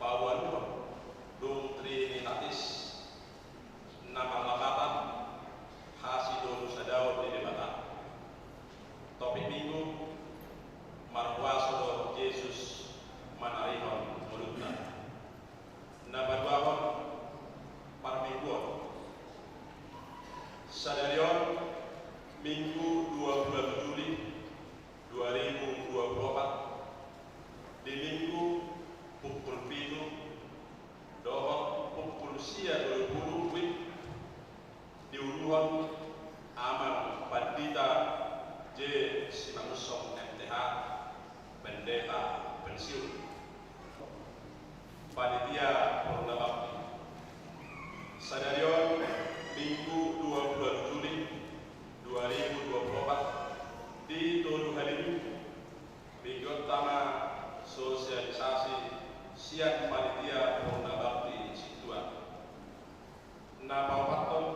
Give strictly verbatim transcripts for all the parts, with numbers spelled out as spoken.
Paualuhon dung Trinitatis na marlapatan hasitolu sadaon ni Debata. Topik Minggu: Marhuaso do Jesus manarihon ngolunta. Na paduahon, parmingguon. Sadari on Minggu dua puluh Juli dua ribu dua puluh opat, di Minggu pukul pitu dohot pukul sia tolu pulu WIB, diuluhon Amang Pandita J. Simanusong, M.Th., Pendeta pensiun. Panitia Purna Bakti. Sadari on Minggu dua puluh Juli dua ribu dua puluh opat, di tolu hali Minggu, bingkionta ma sosialisasi sian Panitia Purna Bakti Sintua. Na paopathon,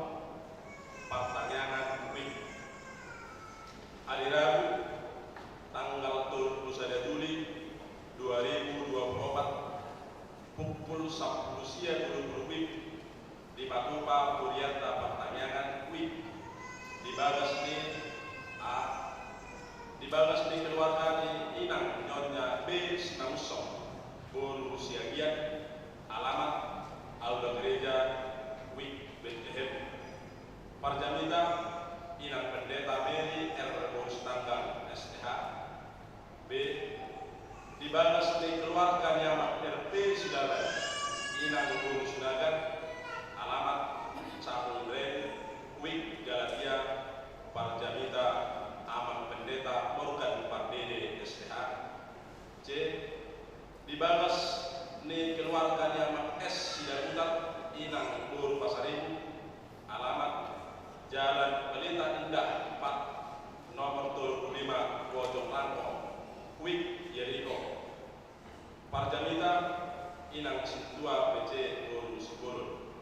partangiangan WIB. Ari Rabu, tanggal tolu puluh sada Juli dua ribu dua puluh opat, pukul sampulu sia tolu pulu WIB, dipatupa hurianta partangiangan WIB di bagas ni, a, di bagas ni keluarga ni inang Nyonya B. Simanusong, boru Siagian, alamat Aula Gereja, WIB Betlehem. Parjamita, Inang Pendeta Mary R. Boru Sitanggang, S.Th., B. Di bagas ni keluarga ni Amang R.P. Sidaban, Inang Boru Sinagan, alamat Cakung Dren, WIB Galatia. Parjamita, Amang Pendeta Morgan Pardede, S.Th., C. Di bagas ni keluarga ni Amang S. Sidabutar, Inang Boru Pasaribu, alamat Jalan Pelita Indah empat, nomor tolu pulu lima, Bojong Langkong, WIB Yeriko. Parjamita, Inang Sintua P C Boru Simbolon.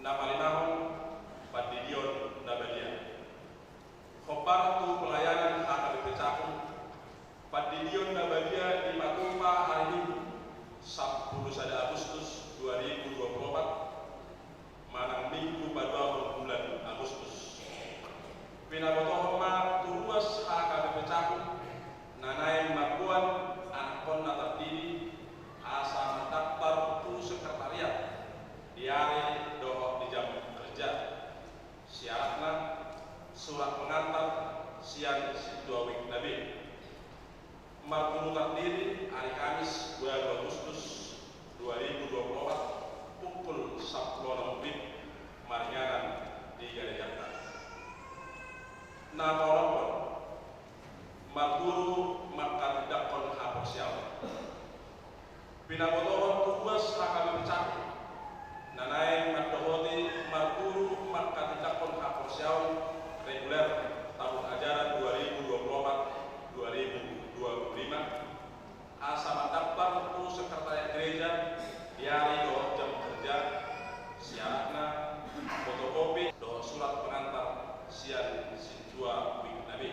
Na palimahon, pandidion na badia. Hombar tu pelayanan H K B P Cakung, pandidion na badia dipatupa hari Minggu sampulu sada Agustus dua ribu dua puluh opat, manang Minggu paduahon bulan Agustus. Pinabotohon ma tu ruas H K B P Cakung na naeng mamboan anakkonna tardidi asa mandaftar tu sekretariat di ari dohot di jam kerja. Syaratna, surat pengantar sian sintua WIB na be. Marguru tardidi ari Kamis dua puluh Agustus dua ribu dua puluh opat, pukul sampulu onom WIB, maringanan di garejanta. Na paolophon, marguru manghatindanghon haporseaon. Pinabotohon tu ruas H K B P Cakung na naeng mandohoti marguru manghatindanghon haporseaon reguler tahun ajaran dua ribu dua puluh opat dua ribu dua puluh lima, asa mandaftar tu sekretariat gereja di ari dohot jam kerja. Syaratna, fotokopi dohot surat pengantar sian sintua WIB na be.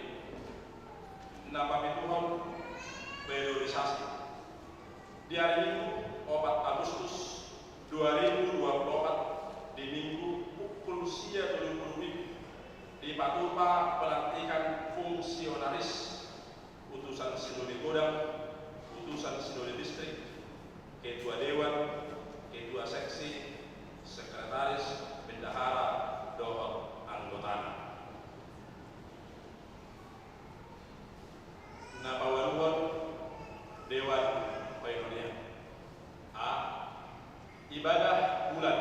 Na papituhon, periodisasi. Di ari Minggu opat Agustus dua ribu dua puluh opat, di Minggu pukul sia tolu pulu WIB, dipatupa pelantikan fungsionaris, utusan sinode godang, utusan sinode distrik, ketua dewan, ketua seksi, sekretaris, bendahara dohot anggotana. Na paualuhon, dewan koinonia. A. Ibadah bulan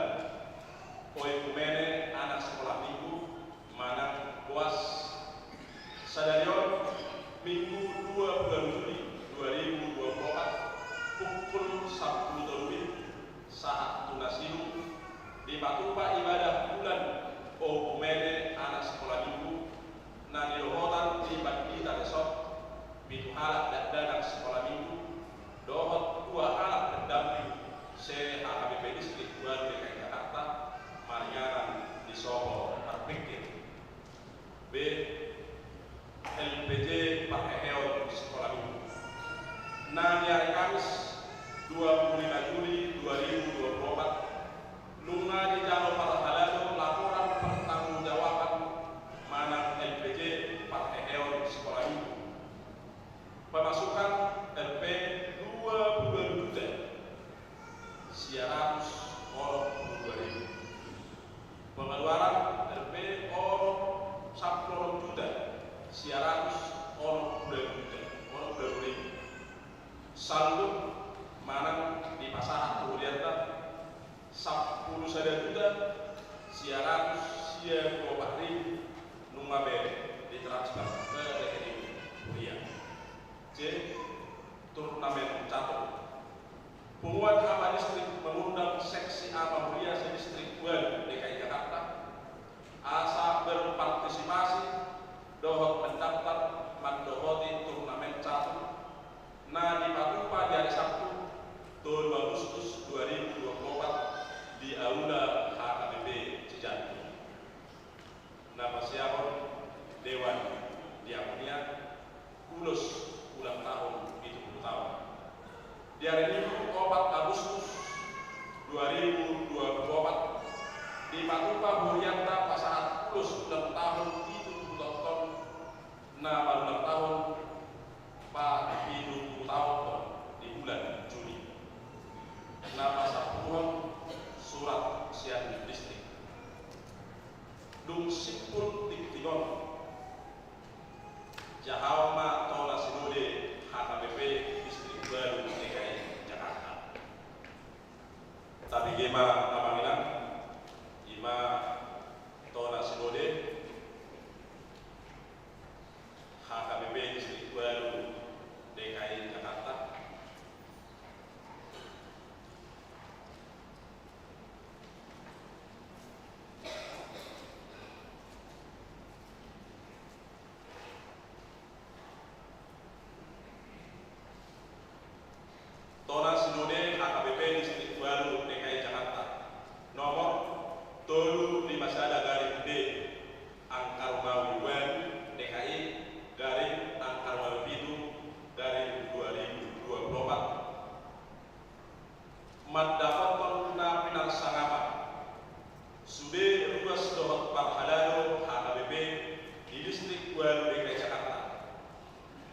oikumene anak sekolah minggu manang boas. Sadari on Minggu dua puluh Juli dua ribu dua puluh opat, pukul sampulu tolu WIB, sahat tu na sidung, dipatupa ibadah bulan oikumene anak sekolah minggu na nidohotan ni pandita dison, pitu halak dakdanak sekolah minggu dohot dua halak pendamping se-H K B P distrik Baru D K I Jakarta, maringanan di sopo parpingkir. B. L P J parheheon sekolah minggu. Na di ari Kamis dua puluh lima Juli Nunga dijalo parhalado laporan pertanggungjawaban manang L P J parheheon sikola minggu. Pemasukan R P dua puluh dua juta sia ratus onom puluh dua ribu. Pengeluaran R P onom, sampulu onom juta sia ratus onom puluh dua juta, onom puluh dua ribu. Saldo manang dipasahat tu huria sampulu sada juta sia ratus sia pulu opat ribu, nunga be ditransfer ke rekening huria. C. Turnamen catur. Punguan Ama Distrik mengundang seksi ama huria se-Distrik ualu D K I Jakarta asa berpartisipasi dohot mendaftar mandohoti turnamen catur na dipatupa di ari Sabtu, tolu Agustus dua ribu dua puluh opat, di Aula H K B P Cijantung. Na pasiahon Dewan Diakonia ulos ulang tahun pitu pulu taon. Di ari Minggu, opat Agustus dua ribu dua puluh opat, dipatupa hurianta pasahat ulos ulang tahun pitu pulu taon, na marulang tahun pa pitu pulu taon di bulan Juni. Na pasapuhon surat sian distrik. Dung simpul tingting on, jahaon ma tona sinode H K B P Distrik ualu D K I Jakarta. Tabege ma, Amang Inang, i ma tona sinode H K B P Distrik ualu D K I Jakarta. Tona sinode H K B P Distrik ualu D K I Jakarta, nomor tolu lima sada garing D, angka romawi ualu, D K I garing angka romawi pitu garing dua ribu dua puluh opat. Mandapothon na pinarsangapan sude ruas dohot parhalado H K B P di Distrik ualu D K I Jakarta,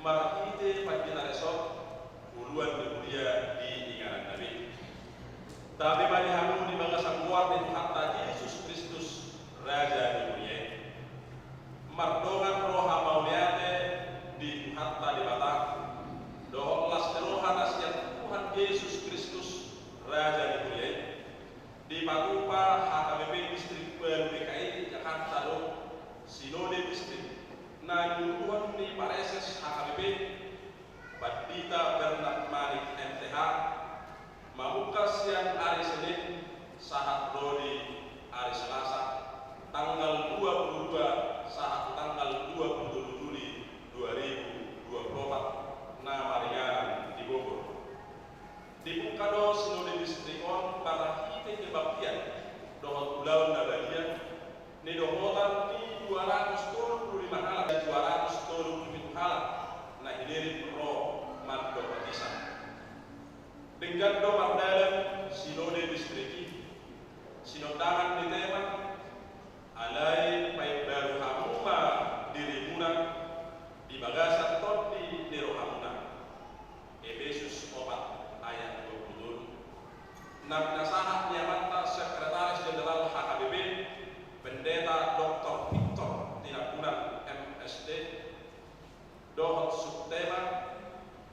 marhite pandita resort, uluan ni huria di ingananna be. Tabe ma di hamu di bagasan goar ni Tuhanta Jesus Kristus, Raja ni huria i. Mardongan roha mauliate di Tuhanta Debata dohot las ni roha na sian Tuhan Jesus Kristus, Raja ni huria i, dipatupa H K B P Distrik ualu D K I Jakarta do sinode distrik na niuduhon ni Praeses H K B P, Pandita Bernard Manik, M T H, mamungka sian ari Senin sahat ro di ari Selasa, tanggal dua puluh dua sahat tanggal dua puluh tolu Juli dua ribu dua puluh opat, na maringanan di Bogor. Dipungka do sinode distrik on marhite kebaktian dohot ulaon na badia, nidohotan ni dua ratus tolu puluh lima halak, dua ratus tolu puluh pitu halak na hilirin ro mandok baptisan. Denggan do mardalan sinode distrik i, sinondangan ni tema, alai paimbaru hamu ma dirimuna di bagasan tondi ni rohamuna. Epesus opat ayat dua puluh tolu. Na pinasahat ni amanta Sekretaris Jenderal H K B P, Pendeta Doktor Victor Tinambunan, M S D, dohot subtema,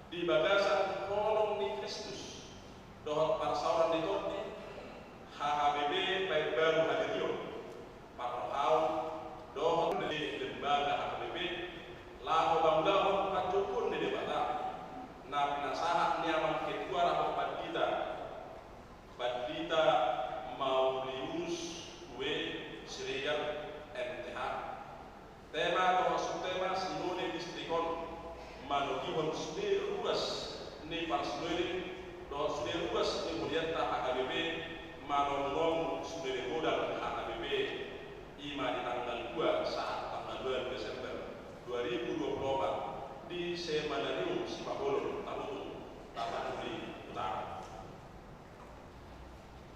di bagasan holong ni Kristus dohot parsaoran ni tondi, H K B P paimbaru hadirion, parrohaon dohot di lembaga H K B P laho mangulahon panjouon ni Debata, na pinasahat ni amang ketua dohot pandita, Pandita Maulius W. Siregar, M T H. Tema dohot subtema sinode distrik on manogihon sude ruas ni parsinode dohot sude ruas ni hurianta H K B P manomu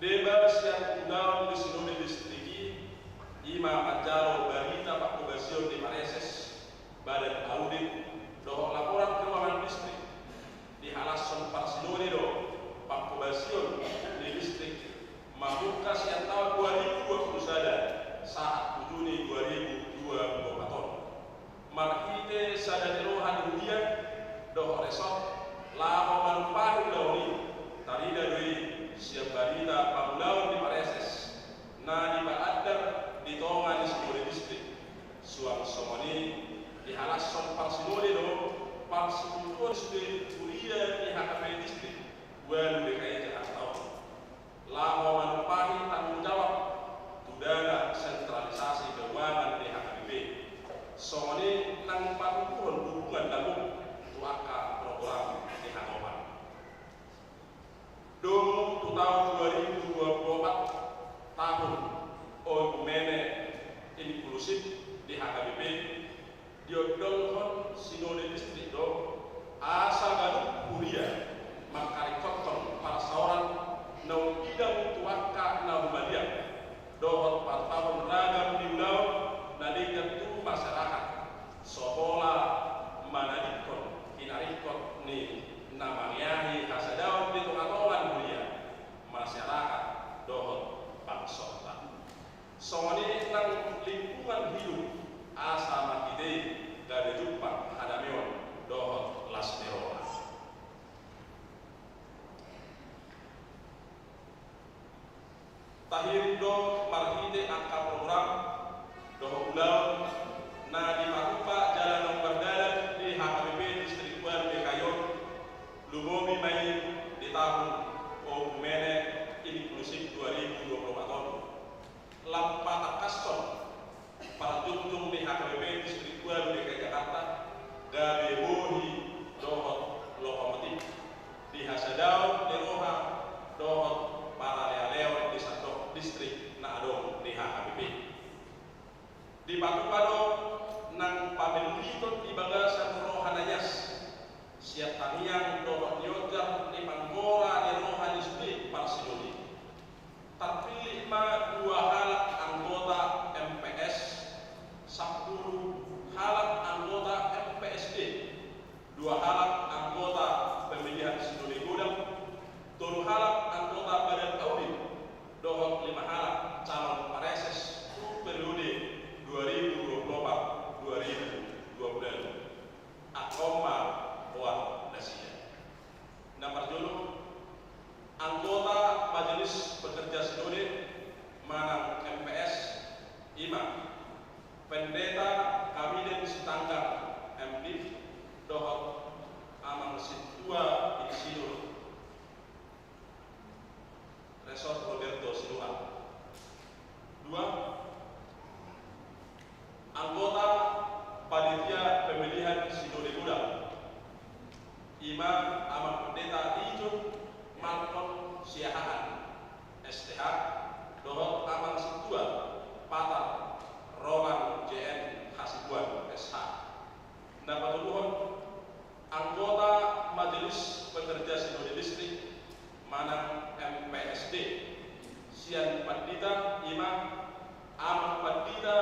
Deba sian ulaon di sinode distrik i, ima manjalo barita panghobasion ni pareses, badan audit, dohot laporan keuangan distrik. Dihalashon parsinode do panghobasion ni distrik mamungka sian taon dua ribu dua puluh sada sahat tu Juni dua ribu dua puluh opat on. Marhite sada ni roha ni huria dohot resort laho manumpahi ulaon i, tarida do i sian barita pangulaon ni pareses na dipaandar di tonga ni sinode distrik. Suang songon i dihalashon parsinode do parsipunduon ni sude huria ni H K B P distrik ualu D K I Jakarta on laho manumpahi tanggung jawab tu dana sentralisasi keuangan di H K B P. Songon i nang patuduhon dukungan dagok tu angka program ni hatopan. Domu tu taon dua ribu dua puluh opat, tahun oikumene inklusif di H K B P, diondolhon sinode distrik do asa ganup huria mangkaringkothon parsaoran naung didang tu angka na humaliang dohot partaon ragam ni ulaon na denggan tu masyarakat, so pola manadingkon hinaringkot ni na mangeahi hasadaon di tongatonga ni huria, masyarakat dohot bangsonta. Songon i nang lingkungan hidup asa marhite i gabe jumpang hadameon dohot las ni roha. Tahirim do marhite angka program dohot ulaon na dipatupa jala naung mardalan di H K B P distrik ualu D K I on, lumobi ma i di tahun oikumene inklusif dua ribu dua puluh opat on. Lam patangkashon parjungjung ni H K B P distrik ualu D K I Jakarta gabe bohi dohot lokomotif di hasadaon ni roha dohot paralealeon di sandok distrik na adong di H K B P. Dipatupa do nang pamelliton di bagasan roha na ias sian tangiang dohot nionjar ni panggora ni roha ni sude parsinode. Tarpillit ma dua halak anggota M P S, sampulu halak anggota M P S D, dua halak anggota pemilihan sinode godang, tolu halak anggota badan audit, dohot lima halak calon pareses tu periode dua ribu dua puluh opat dua ribu dua puluh lima. Angka on ma roha nasida. Na parjolo, anggota Majelis Pekerja Sinode manang M P S, ima Pendeta Kamiden Sitanggang, M Div, dohot Amang Sintua Insinyur Resort Roberto Sinuan. Dua, anggota Panitia Pemilihan Sinode Godang, ima Amang Pendeta Ijon Malkon Siahaan, S T H, dohot Amang Sintua Patar Roland J N Hasibuan, S H. Na patoluhon, anggota Majelis Pekerja Sinode Distrik manang M P S D, sian pandita ima Amang Pandita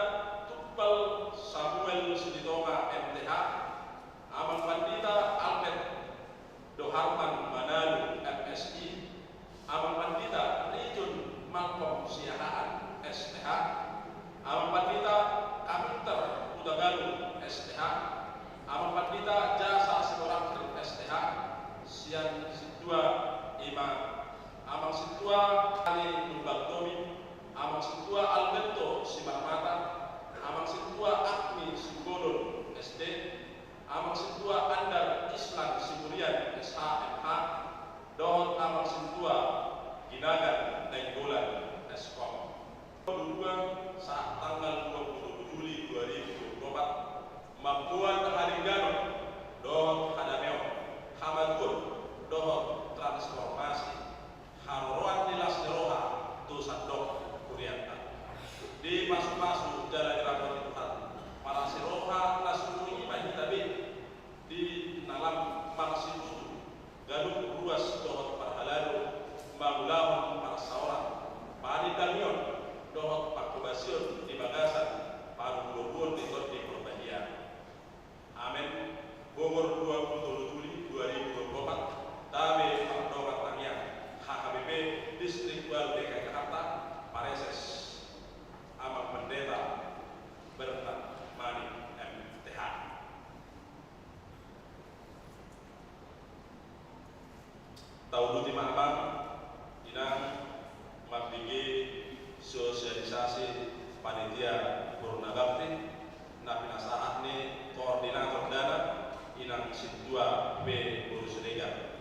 Tumbal Samuel Silitonga, M T H, Amang Pandita Albert Doharman Manalu, M Si, Amang Pandita Rijun Malkom Siahaan, S T H, Amang Pandita Kaminter Hutagalung, S T H, Amang Pandita Jasa Sitorangkir, S T H, sian sintua ima Amang Sintua Ani Tumbal Tomi, Amang Sintua Alberto Simarmata, Amang Sintua Agni Simbolon, S D, Amang Sintua Andar Islan Siburian, S H, M H, dohot Amang Sintua Ginagan Nainggolan, S Kom. Dua, sahat tanggal dua puluh Juli dua ribu dua puluh opat, mamboan hadengganon dohot hadameon, hamajuon dohot transformasi haroroan ni las ni roha tu sandok hurianta. Dipasupasu jala dirahmati Tuhan, parasi roha na sumurung i ma hita be di na lam marsitutu ganup ruas dohot parhalado mangulahon parsaoran Distrik dua L P K Jakarta, Pareses, Amang Pendeta Bernard Mani, M T H. Tauduti ma amang inang mambege sosialisasi panitia Purna Bakti na pinasahat ni koordinator dana inang sintua P Boru Siregar.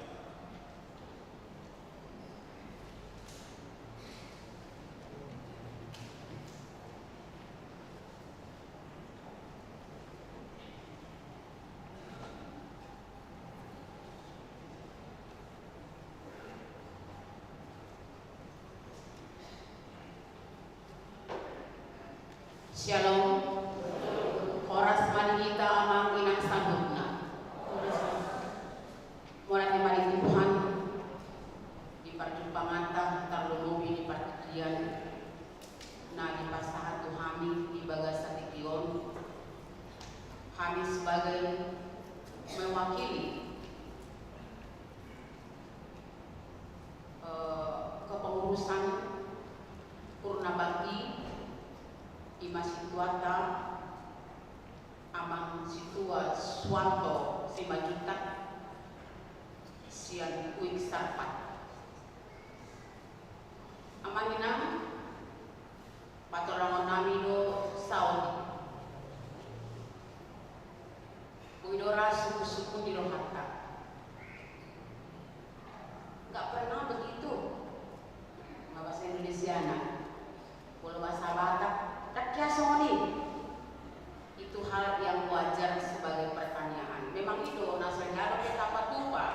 Syalom. Horas ma di hita amang inang saluhutna. Mauliate ma di Tuhan, di parjumpanganta tarlumobi di partingkian na dipasahat tu hami di bagasan tingki on, hami sebagai mewakili eh, kepengurusan Purna Bakti, ima sintuanta Amang Sintua Suwanto Simanjuntak sian Uik Sarpat. Amang inang, patorangon nami do saut. Boi do ra sungkun-sungkun di rohanta. Nggak pernah begitu. Nggak bahasa Indonesiana. Kalau bahasa Batak, tak kiasoni. Itu hal yang wajar sebagai pertanyaan. Memang i do na sering ada kita patupa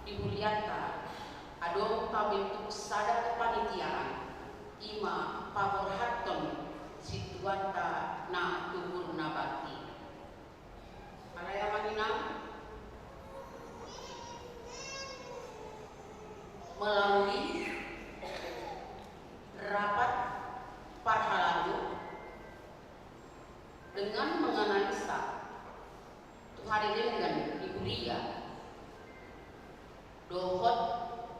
di hulianta. Adong tabentuk sada kepanitiaan. Ima paborhathon sintuanta na tu Purna Bakti. Alai amang inang, melalui rapat parhalado dengan menganalisa tu harian denggan di huria, dohot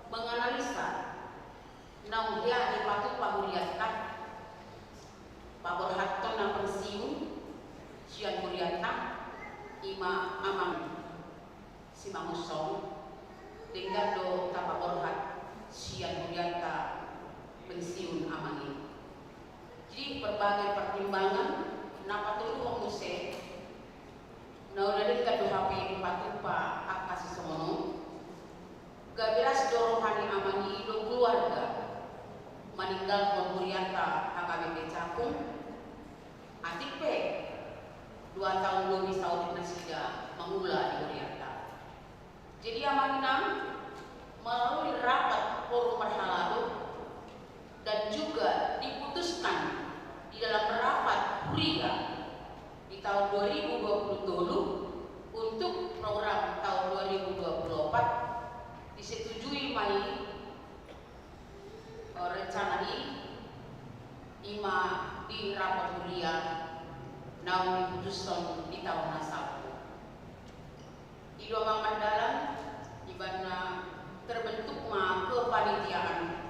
menganalisa naung hea dipatupa hurianta, paborhathon na pensiun sian hurianta, ima amang Simangunsong, denggan do tapaborhat sian hurianta pensiun amang i. Jadi berbagai pertimbangan na patoluhon muse, na ula denggan do hape dipatupa angka sisongon on. Gabe las do roha ni amang i dohot keluarga maninggalhon hurianta H K B P Cakung. Atik pe dua taon lobi saotik nasida mangula di hurianta. Jadi amang inang, melalui rapat forum parhalado dan juga diputuskan di dalam rapat huria di tahun dua ribu dua puluh tolu untuk program tahun dua ribu dua puluh empat disetujui ma i, eh, rencana i, ima di rapat huria naung diputushon di taon na salpu. I do amang mardalan, ibana terbentuk ma kepanitiaan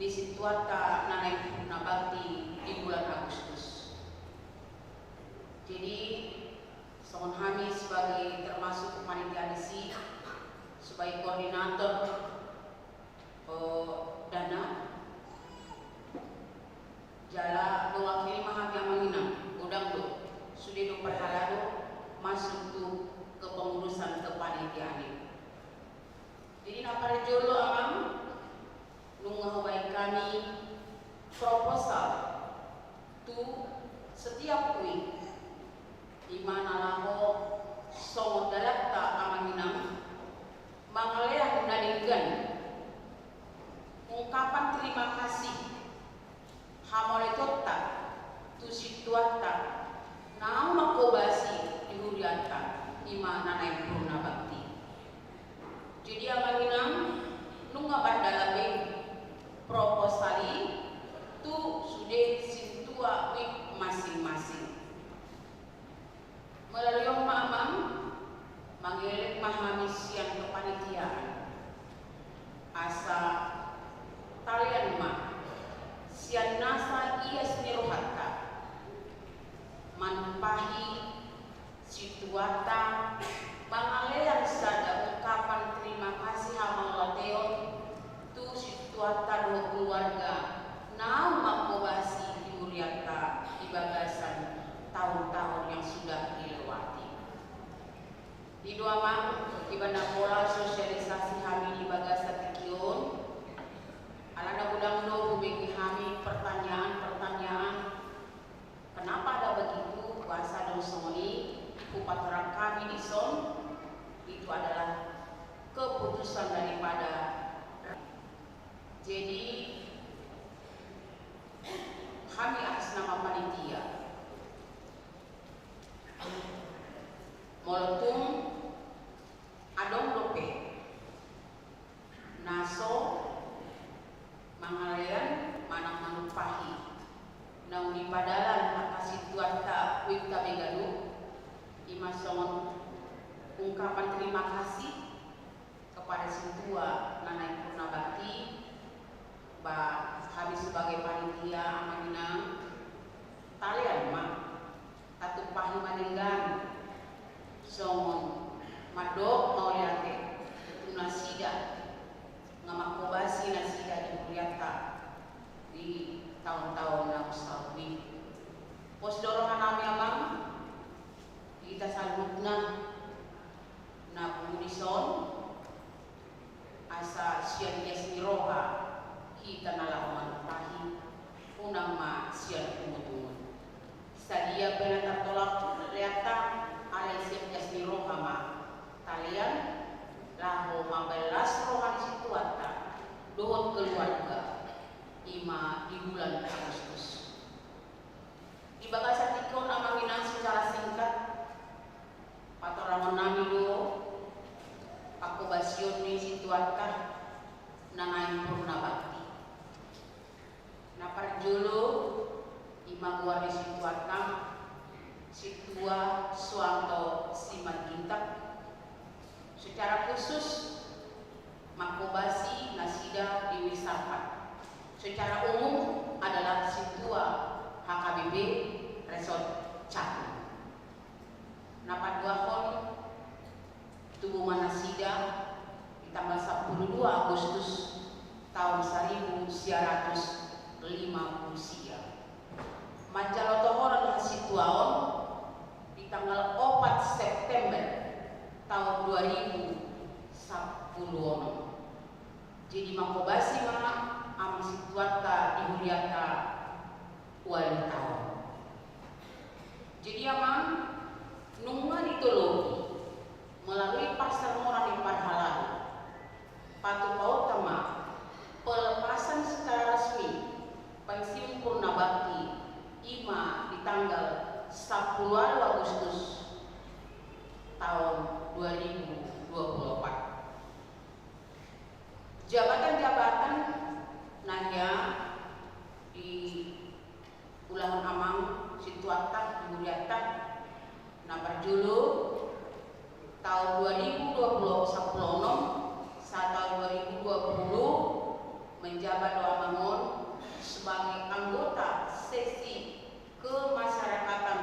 ni sintuanta na naeng Purna Bakti di bulan Agustus. Jadi songon hami sebagai termasuk kepanitiaan disi, sebagai koordinator, eh, dana, jala mewakili ma hami amang inang, godang do, sude do parhalado masuk tu kepengurusan kepanitiaan i. Jadi na parjolo amang, nunga hubaen hami proposal tu setiap uik, ima na laho songon dalanta amang inang, mangalean na denggan ungkapan terima kasih, hamauliateonta tu sintuanta naung manghobasi di hurianta, ima na naeng Purna Bakti. Jadi amang inang, nunga mardalan be proposal i tu sude sintua uik masing-masing. Melalui on ma amang, ma Tuanta dohot keluarga naung mangkobasi di hurianta di bagasan tahun-tahun yang sudah dilewati. I do amang, di bagasan pola sosialisasi hami di bagasan tingki on, alana godang do hubege hami pertanyaan-pertanyaan, kenapa ada begitu, boasa do songon i, hupatorang hami dison, itu adalah keputusan daripada. Jadi, hami atas nama panitia, molo tung adong dope na so mangalean manang manumpahi naung dipadalan angka sintuanta uekta be ganup, i ma songon ungkapan terima kasih kepada sintua na naeng purna bakti. Ba hami sebagai panitia, amang inang, talean ma, tatumpahi ma denggan, songon mandok mauliate tu nasida nga mangkobasi nasida di hurianta di taon-taon na saut i. Pos do roha nami amang, hita saluhutna na pungu dison, asa sian ias ni roha hita na laho manumpahi, unang ma sian pungu-pungu. Sadia pe na tartolap leanta, alai sian ias ni roha ma talean, laho mambahen las roha ni sintuanta dohot keluarga, i ma di bulan Agustus. Di bagasan tingki on, amang inang, secara singkat, patorangon nami do pangkobasion ni sintuanta na naeng purna bakti. Na parjolo, i ma goar ni sintuanta, Sintua Suanto Simanjuntak. Secara khusus, mangkobasi nasida di Wisampat. Secara umum adalah sintua H K B P Resort Cakung. Na paduahon, tubu ma nasida di tanggal sampulu dua Agustus taon saribu sia ratus lima pulu sia. Manjalo tohoron hasintuaon di tanggal opat September taon dua ribu sampulu onom. Jadi mangkobasi ma amang sintuanta di hurianta ualu taon. Jadi amang, nunga ditolopi melalui parsarmoran ni parhalado, patupaonta ma pelepasan secara resmi pensiun purna bakti, i ma di tanggal sampulu ualu Agustus taon dua ribu dua pulu opat. Jabatan-jabatan na hea diulahon amang sintuanta di hurianta. Na parjolo, taon dua ribu dua pulu, sampulu onom, sahat taon dua ribu dua pulu, menjabat do amang on sebagai anggota seksi kemasyarakatan,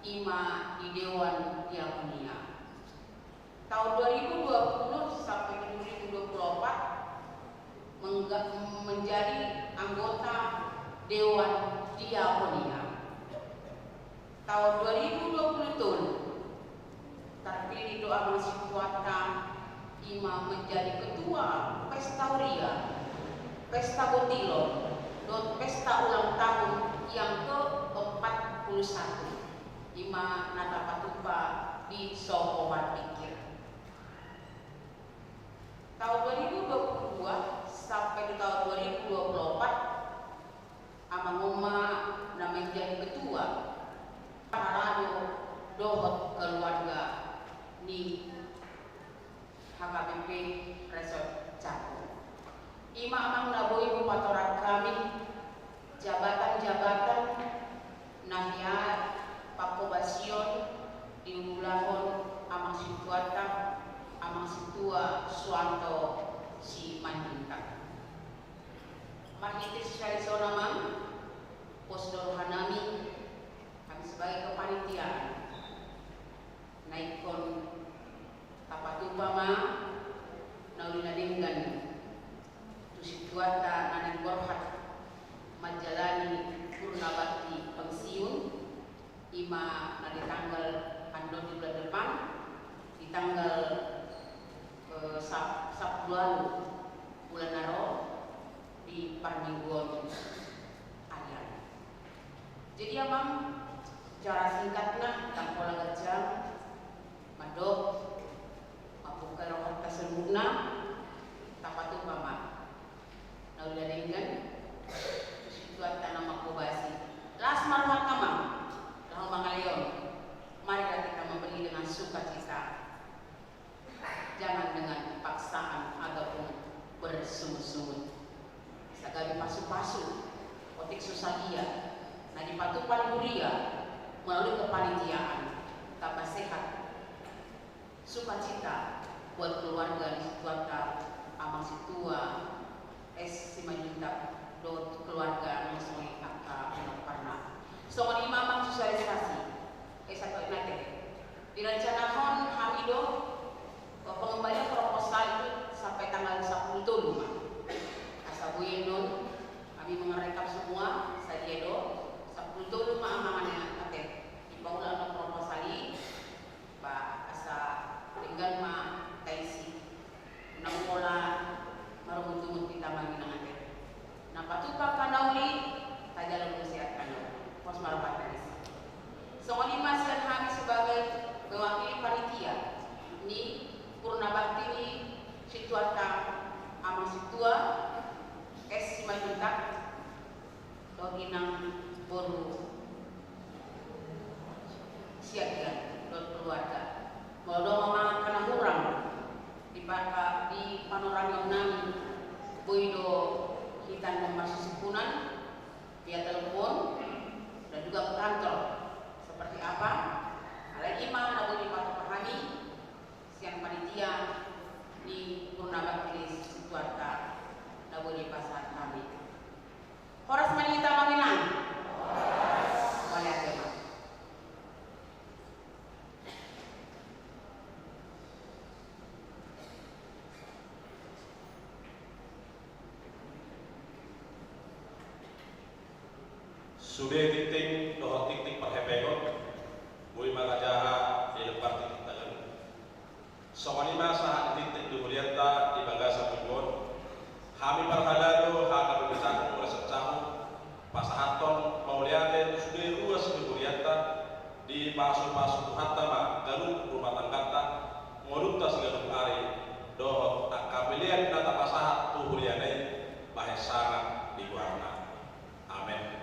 i ma di Dewan Diakonia. Taon dua ribu dua pulu sampai dua ribu dua pulu opat mengga-, menjadi anggota Dewan Diakonia. Taon dua ribu dua pulu tolu, terpilih do amang sintuanta, i ma menjadi ketua Pesta Huria, Pesta Botilon, dohot Pesta Ulang Tahun yang keempat puluh satu. I ma na tapatupa di Soho Marpikir. Taon dua ribu dua pulu dua sampai tu taon dua ribu dua pulu opat, amang on ma na menjadi ketua parhalado dohot keluarga ni H K B P Resort Cakung. I ma amang na boi hupatorang hami jabatan-jabatan na hea pangkobasion diulahon amang sintuanta, amang sintua Suanto Simanjuntak. Marhite sian dison amang, pos do roha nami, hami sebagai kepanitiaan, na ingkon tapatupa ma na uli na denggan tu si situata na naeng borhat manjalani purna bakti pensiun, i ma na di tanggal, andon di bulan depan, di tanggal, eh, sap-, sampulu ualu bulan na ro, di parmingguon ari an. Jadi amang, secara singkatna, ndang pola ganjang, mandok, mamungka rohanta saluhutna, tapatupa ma na uli na denggan, situata na manghobasi. Las ma rohanta amang, laho mangalehon. Marilah kita memberi dengan sukacita. Jangan dengan paksaan ataupun bersungut-sungut. Asa gabe pasu-pasu, otik so sadia, na dipatupa ni huria melalui kepanitiaan, tambah sehat, sukacita buat keluarga di situata, amang situa, es Simanjuntak, dohot keluarga na songon i angka pinomparna. Songon i ma amang sosialisasi, es atau inate. Direncanahon hami do, eh, pengembalian proposal itu sampai tanggal sampulu tolu ma. Asa boi annon hami mengerekap semua, sadia do, sampulu tolu ma amang, ate, dipaulak annon proposal i, ba asa denggan ma taisi. Ndang pola marungutungut hita amang inang, ate. Na patupa angka na uli, tajalo muse angka na uli. Pos ma rohanta disi. Songon i ma sian hami sebagai mewakili panitia ni purna bakti ni situata, amang situa, es Simanjuntak, dohot inang boru Siagian dohot keluarga. Molo adong amang angka na hurang di pa-, di panorangion nami, boi do hita annon marsisimpunan via telepon dan juga ke kantor. Seperti apa? Alai i ma na boi dipatupa hami sian panitia ni purna bakti ni situata na boi dipasahat hami. Horas ma di hita amang inang. Mauliate ma. Sude tingting dohot tingting parhepengon, boi ma raja i lempar tingting tagalu. Songon i ma sahat ni tingting di hulianta di bagasan minggu on. Hami parhalado, hami bebetaku mula sahat pasahathon mauliate tu sude ruas ni hulianta, dipasupasu Tuhanta ma ganup rumah tangganta, ngolunta siganup ari, dohot angka pelean na tapasahat tu huliana i, bahen sangap di goarna. Amen.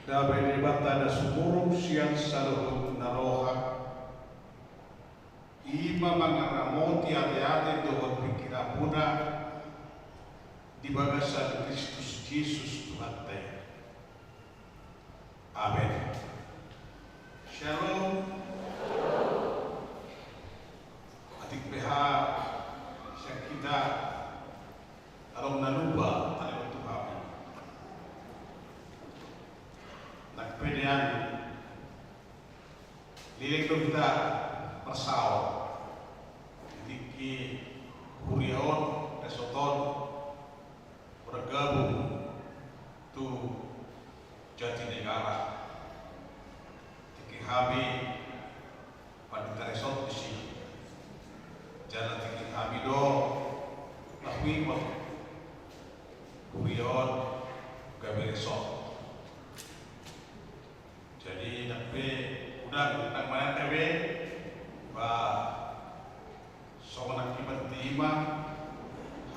Dame ni Debata na sumurung sian saluhut na roha, i ma mangaramoti ateate dohot pingkiranmuna di bagasan Kristus Jesus Tuhanta i. Amen. Shalom. Atik pe hita, sian hita, adong na lupa talehon tu hami. Nang pe nian, leleng do hita marsaor di tingki huria on, resort on, bergabung tu Jatinegara. Tingki hami pandita resort disi. Jala tingki hami do na huingot huria on gabe resort. Jadi, nang pe, unang, unang manang gabe, ba, songon nangkin ma,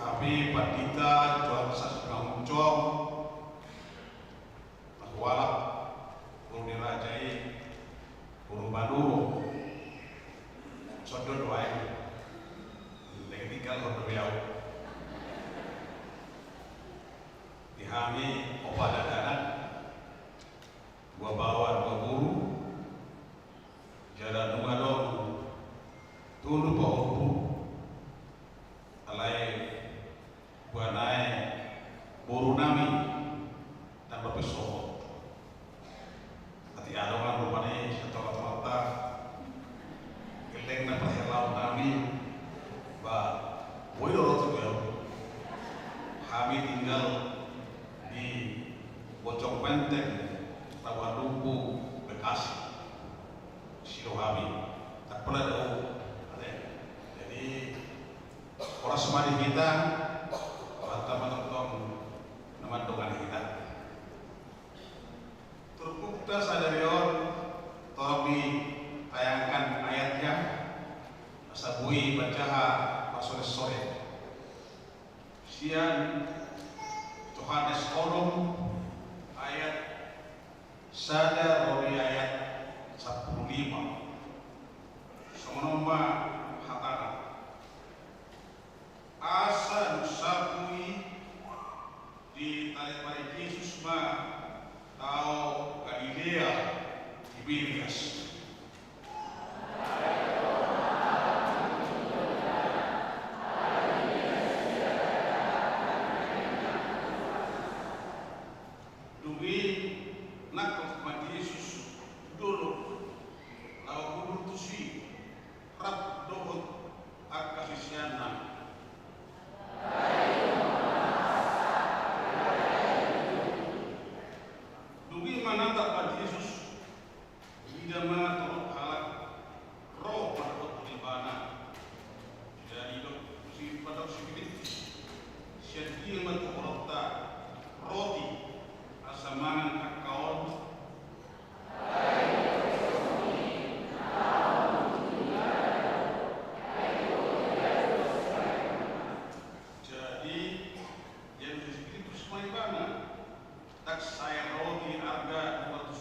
hami pandita Johan Sasmangujong, na hualap boru ni raja i, boru Manurung. Sondo do ahu. Lagi tinggal sondo be ahu. Di hami opat dakdanak, dua baoa, dua boru, jala nunga adong tolu pahompu, alai dua nai boru nami, tamba pe sohot. Atik adong rupani sian tonga-tonganta, gellengna parhelaon nami, ba, boi do ro tu dia. Hami tinggal di Bojong Penteng, Tabanan Lumbu, Bekasi. Disi do hami. Tak pernah dao. Jadi, horas ma di hita, Tuhanta ma tongtong na mandongani hita. Turpukta sadari on, torop ditayangkan ayatna, asa boi manjaha parsore-sore. Sian Johannes onom ayat sada ro di ayat sampulu lima. Songon on ma hatana. Asa dung sahat i, ditarepari Jesus ma tao Galilea, Tiberias. Dung i nangkok ma Jesus tu dolok, laho hundul tusi, rap dohot angka siseanna. Dung i manatap ma Jesus, diida ma torop halak ro mandok tu ibana. Jadi didok si, pandok si Pilippus, sian dia ma tuhoronta roti asa mangan angka on? Jadi dialusi si Pilippus ma ibana, ndang sae roti arga dua ratus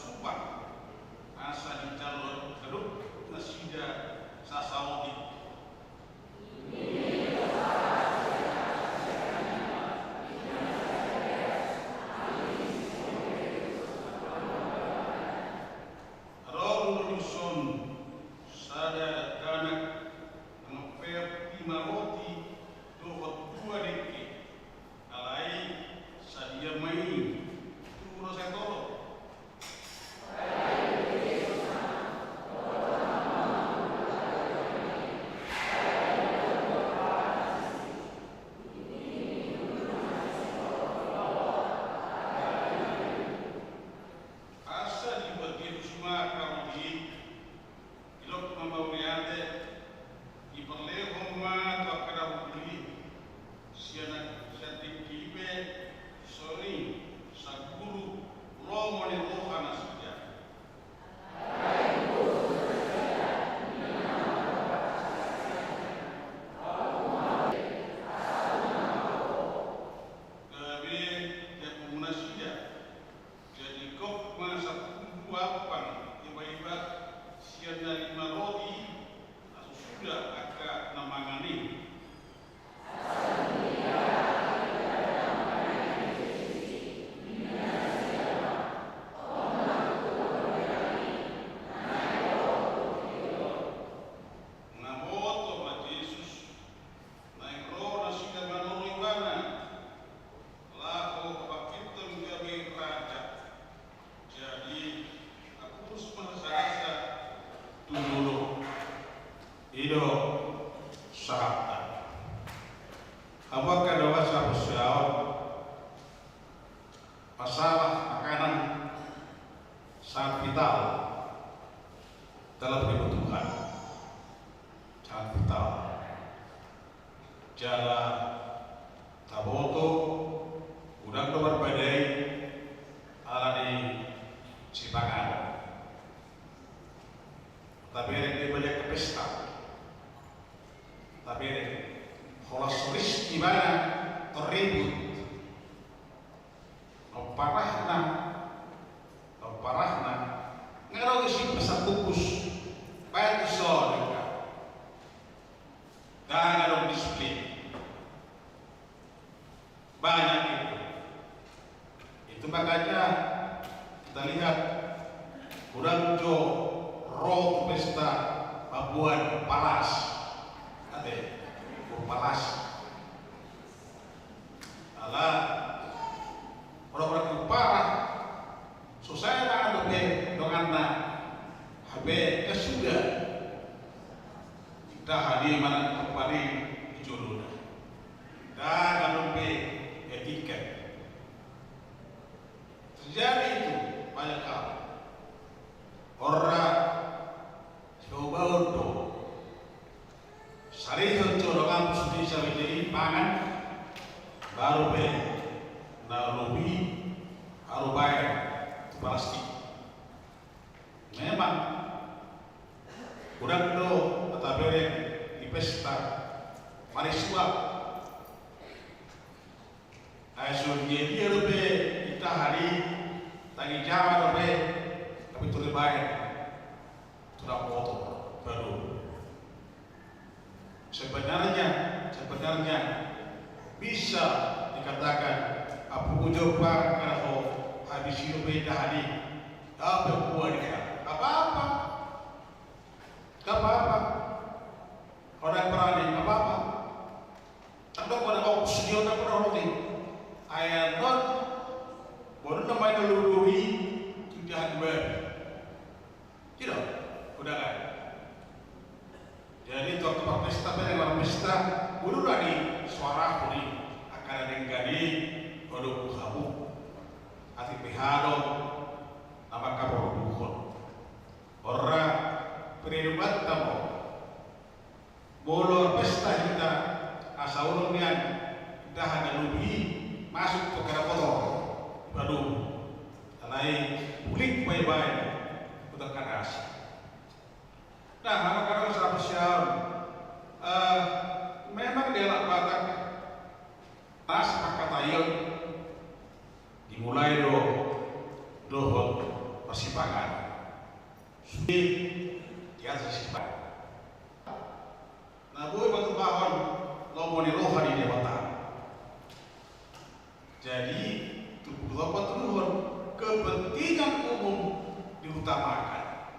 dalam kebutuhan. Sangat vital. Jala taboto, godang do marbadai ala ni sipanganon. Tabereng do i balian pesta. Tabereng holan so ris ibana, torribut. Naung parahna, naung parahna, nga adong disi pesan bungkus. Baen tuson, dang adong disiplin. Banyak itu. Itu makanya kita lihat, godang jo ro tu pesta mamboan palas. Ate, mamboan palas. Ala, ora-ora tu parah, so sae na dope donganna, hape kesuda. Indahan i manang paling di jolona. Dang adong be etiket. Terjadi itu banyak hal. Ora, sibaon do. Sarihon jo dongan sude sabete i pangan, baru be na lobi, baru baen tu palas i. Memang godang do tabereng di pesta marisuap. Ai so dia-dia dope indahan i, tagi jama dope, tapi tu dibaen tu na poto, baru. Sebenarnya, sebenarnya bisa dikatakan, apu ujo par kalau habis hidup indahan i, apa buahnya? Apa-apa. Gak apa-apa. Kalau ada yang berani, gak apa-apa. Tapi kalau ada mau studio, tak pernah roti. Ayah non, baru namanya lului, tidak dua. Tidak, udah kan. Jadi, tu angka parpesta, pe na marpesta, ulu do ni suara huri, angka na denggan i, olo buhamu. Atik pe hado, nama kabar buhon. Ora, periode batta mo. Molo pesta hita, asa ulung nian, indahan na lobi, masuk tu angka na kotor, baru. Alai, bulik bae-bae, udah kadas. Nah, anak-anak sahabat siaon, eh, memang dialap Batak, nas mangkataion, dimulai do, dohot parsipanganon. Sude, di atas sipanganon. Na boi patupahon, lomo ni roha ni Debata. Jadi, tubuh lopo tuduhon, kepentingan umum diutamakan.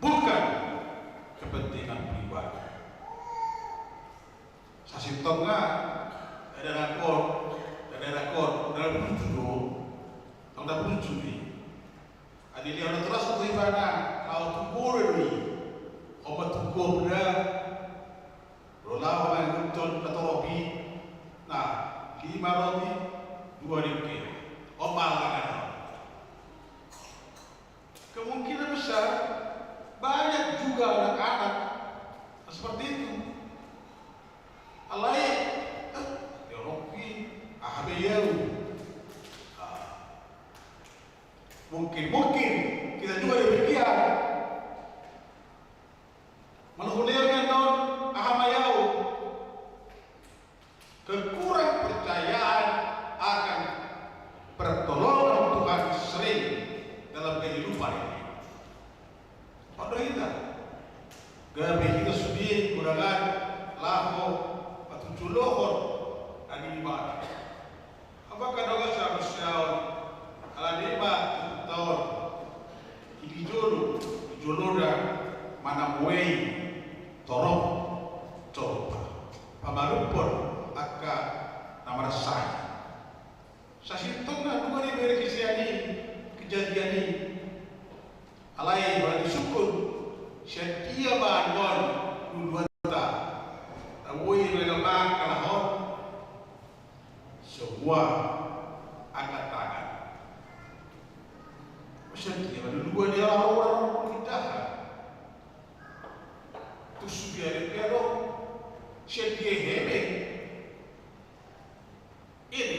Bukan kepentingan pribadi. Sasintongna, daerah kor, daerah kor, daerah burju do, daerah burju ni. Adi dia orang terasa tu ibana, kau tu gore ni, obat tu kobra, Laho ma i, hutton na torop i, na, lima roti, dua dengke. On ma allangan. Kemungkinan besar banyak juga anak-anak seperti itu. Alai, eh, ya Rabbi, aha be au. Ah. Mungkin, mungkin kita juga demikian. Molo hulehon annon, aha ma i au? Kekurang percayaan akan pertolongan Tuhan sering dalam kehidupan ini. Pada hita, gabe hita sude undangan laho patujolohon na di mana. Apakah dohot siaon, alani ma tu taon, di jolo, di jolo da, manang muei, torop, coba. Pamanumhon angka na marsahi. Sasintongna dua ni bere kejadian i, kejadian i. Alai, molo disungkun, sian dia ma annon luluanta, na boi mangalahon, semua angkat tangan. Sian dia ma luluan dia laho, laho, laho, laho, Sian dia hebe ini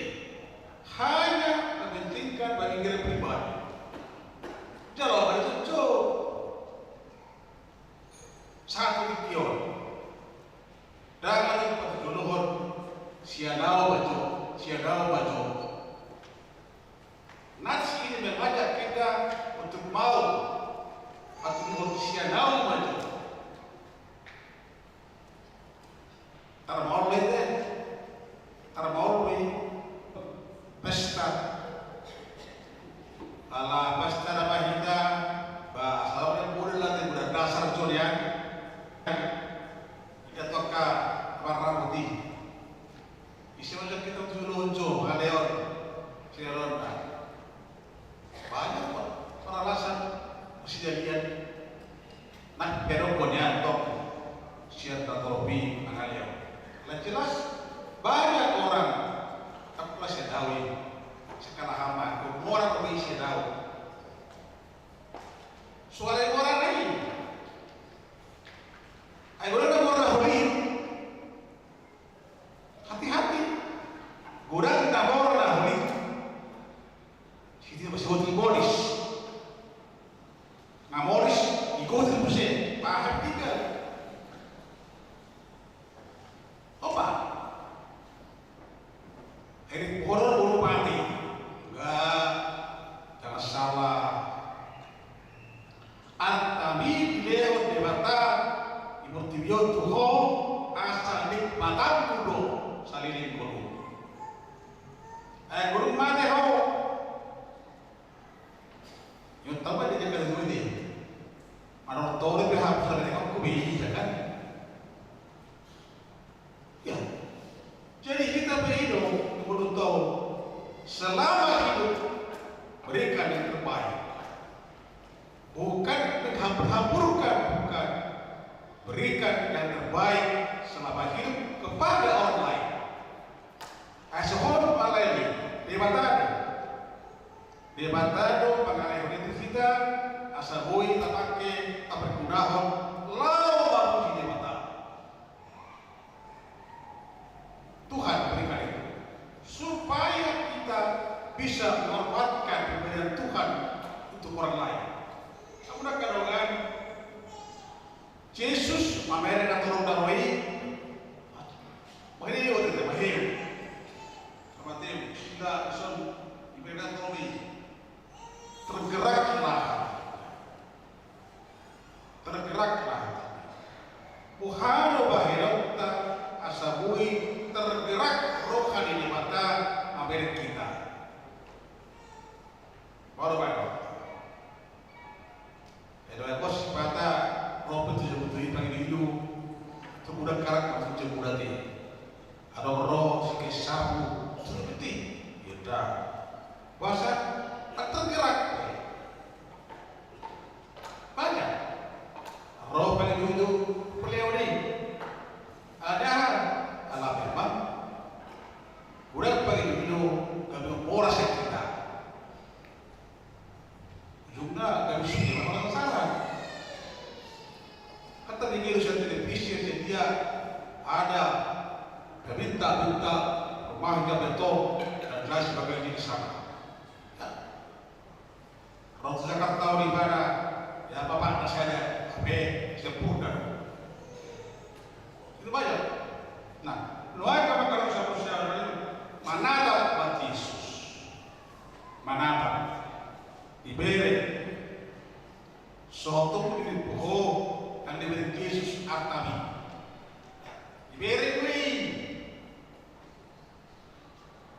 hanya mementingkan bagi diri pribadi. Jalo bari tutu satu tingki on. Ndang adong patuduhon sian ahu ma jo, sian ahu ma jo. Nats ini mengajak kita untuk mau patuduhon sian ahu ma jo. Tarmaol be, tarmaol be pesta. Ala pesta na ba hita, ba asal na boleh latih bulan dasar jo nian. Ita toka marrambut i. Ise ma jo hita tu lojo, aleon, siaron. Banyak kok peralasan, sidalian. Nah, pedok konian tok sian tatopi mangaleo. Lah jelas banyak orang tak pula sedau ini. Sekala hama, orang kami sedau. Soal orang lain. Ayo orang orang holi. Hati-hati. Godang na mora na holi. Siti masih hoti moris. Nga moris, ikuti muse, paham tinggal. Opa. Ini bohor bohor mati. Enggak. Jangan salah. Antami dilehon Debata di portibi on tu ho asa nikmatanmu do saleleng ngolu. Ai ngolu mate ho. Yo tambah dia jadi kata dulu ini. Mana orang tahu lebih hapus dari aku beli kan? Ya. Jadi kita berhidup menurut tahu selama hidup berikan yang terbaik. Bukan menghambur-hamburkan, bukan. Berikan yang terbaik selama hidup kepada orang lain. Asa hot malai Debata do. Debata do mangalehon i tu hita asa boi tapake tapergudahon laho mamuji Debata. Tuhan berikan itu supaya kita bisa memanfaatkan pemberian Tuhan untuk orang lain. Aku nak katakan Jesus mamereng na tolu na ro i. Mamereng i, mamereng i. Sama tem sila son mamereng na tolu i. Tergeraklah. Tergeraklah. Boha do bahenonta asa boi tergerak roha ni Debata mamereng hita. Baru baru. Edo ekos pata roh betul betul pangilu-ilu. Terbudak karak betul budak i. Adong ro sike sapu, sudah penting. Ya dah. Puasa tak tergerak. Banyak. Ro pangilu-ilu peleo ni. Ada ala memang. Udah pangilu-ilu kami moras ya kita. Ujungna gabe sude ma masalah. Kan tadi ngiru sian televisi, sian dia ada peminta-minta rumah gabe tong dan lain sebagainya di sana. Ya. Ro tu Jakarta on di mana, ya, bapakna sada, hape sempurna. Itu banyak. Nah, nuaeng ma angka dongan saudara, manatap ma Yesus. Manatap. Dibere. Sotung di ho, kan dibere Jesus artami. Dibere do i.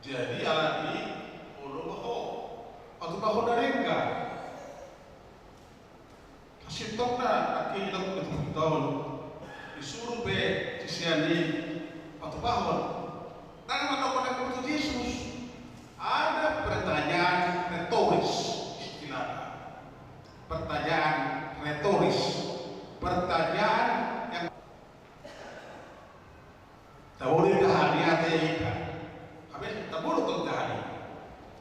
Jadi alani olo ma ho. Patupahon na denggan. Sintongna angka i didok di taon. Disuru be sisean i patupahon. Ndang mandok na tu Jesus. Ada pertanyaan retoris istilahnya. Pertanyaan retoris. Pertanyaan yang Taboru do hami ate i. Hape taboru tong hami.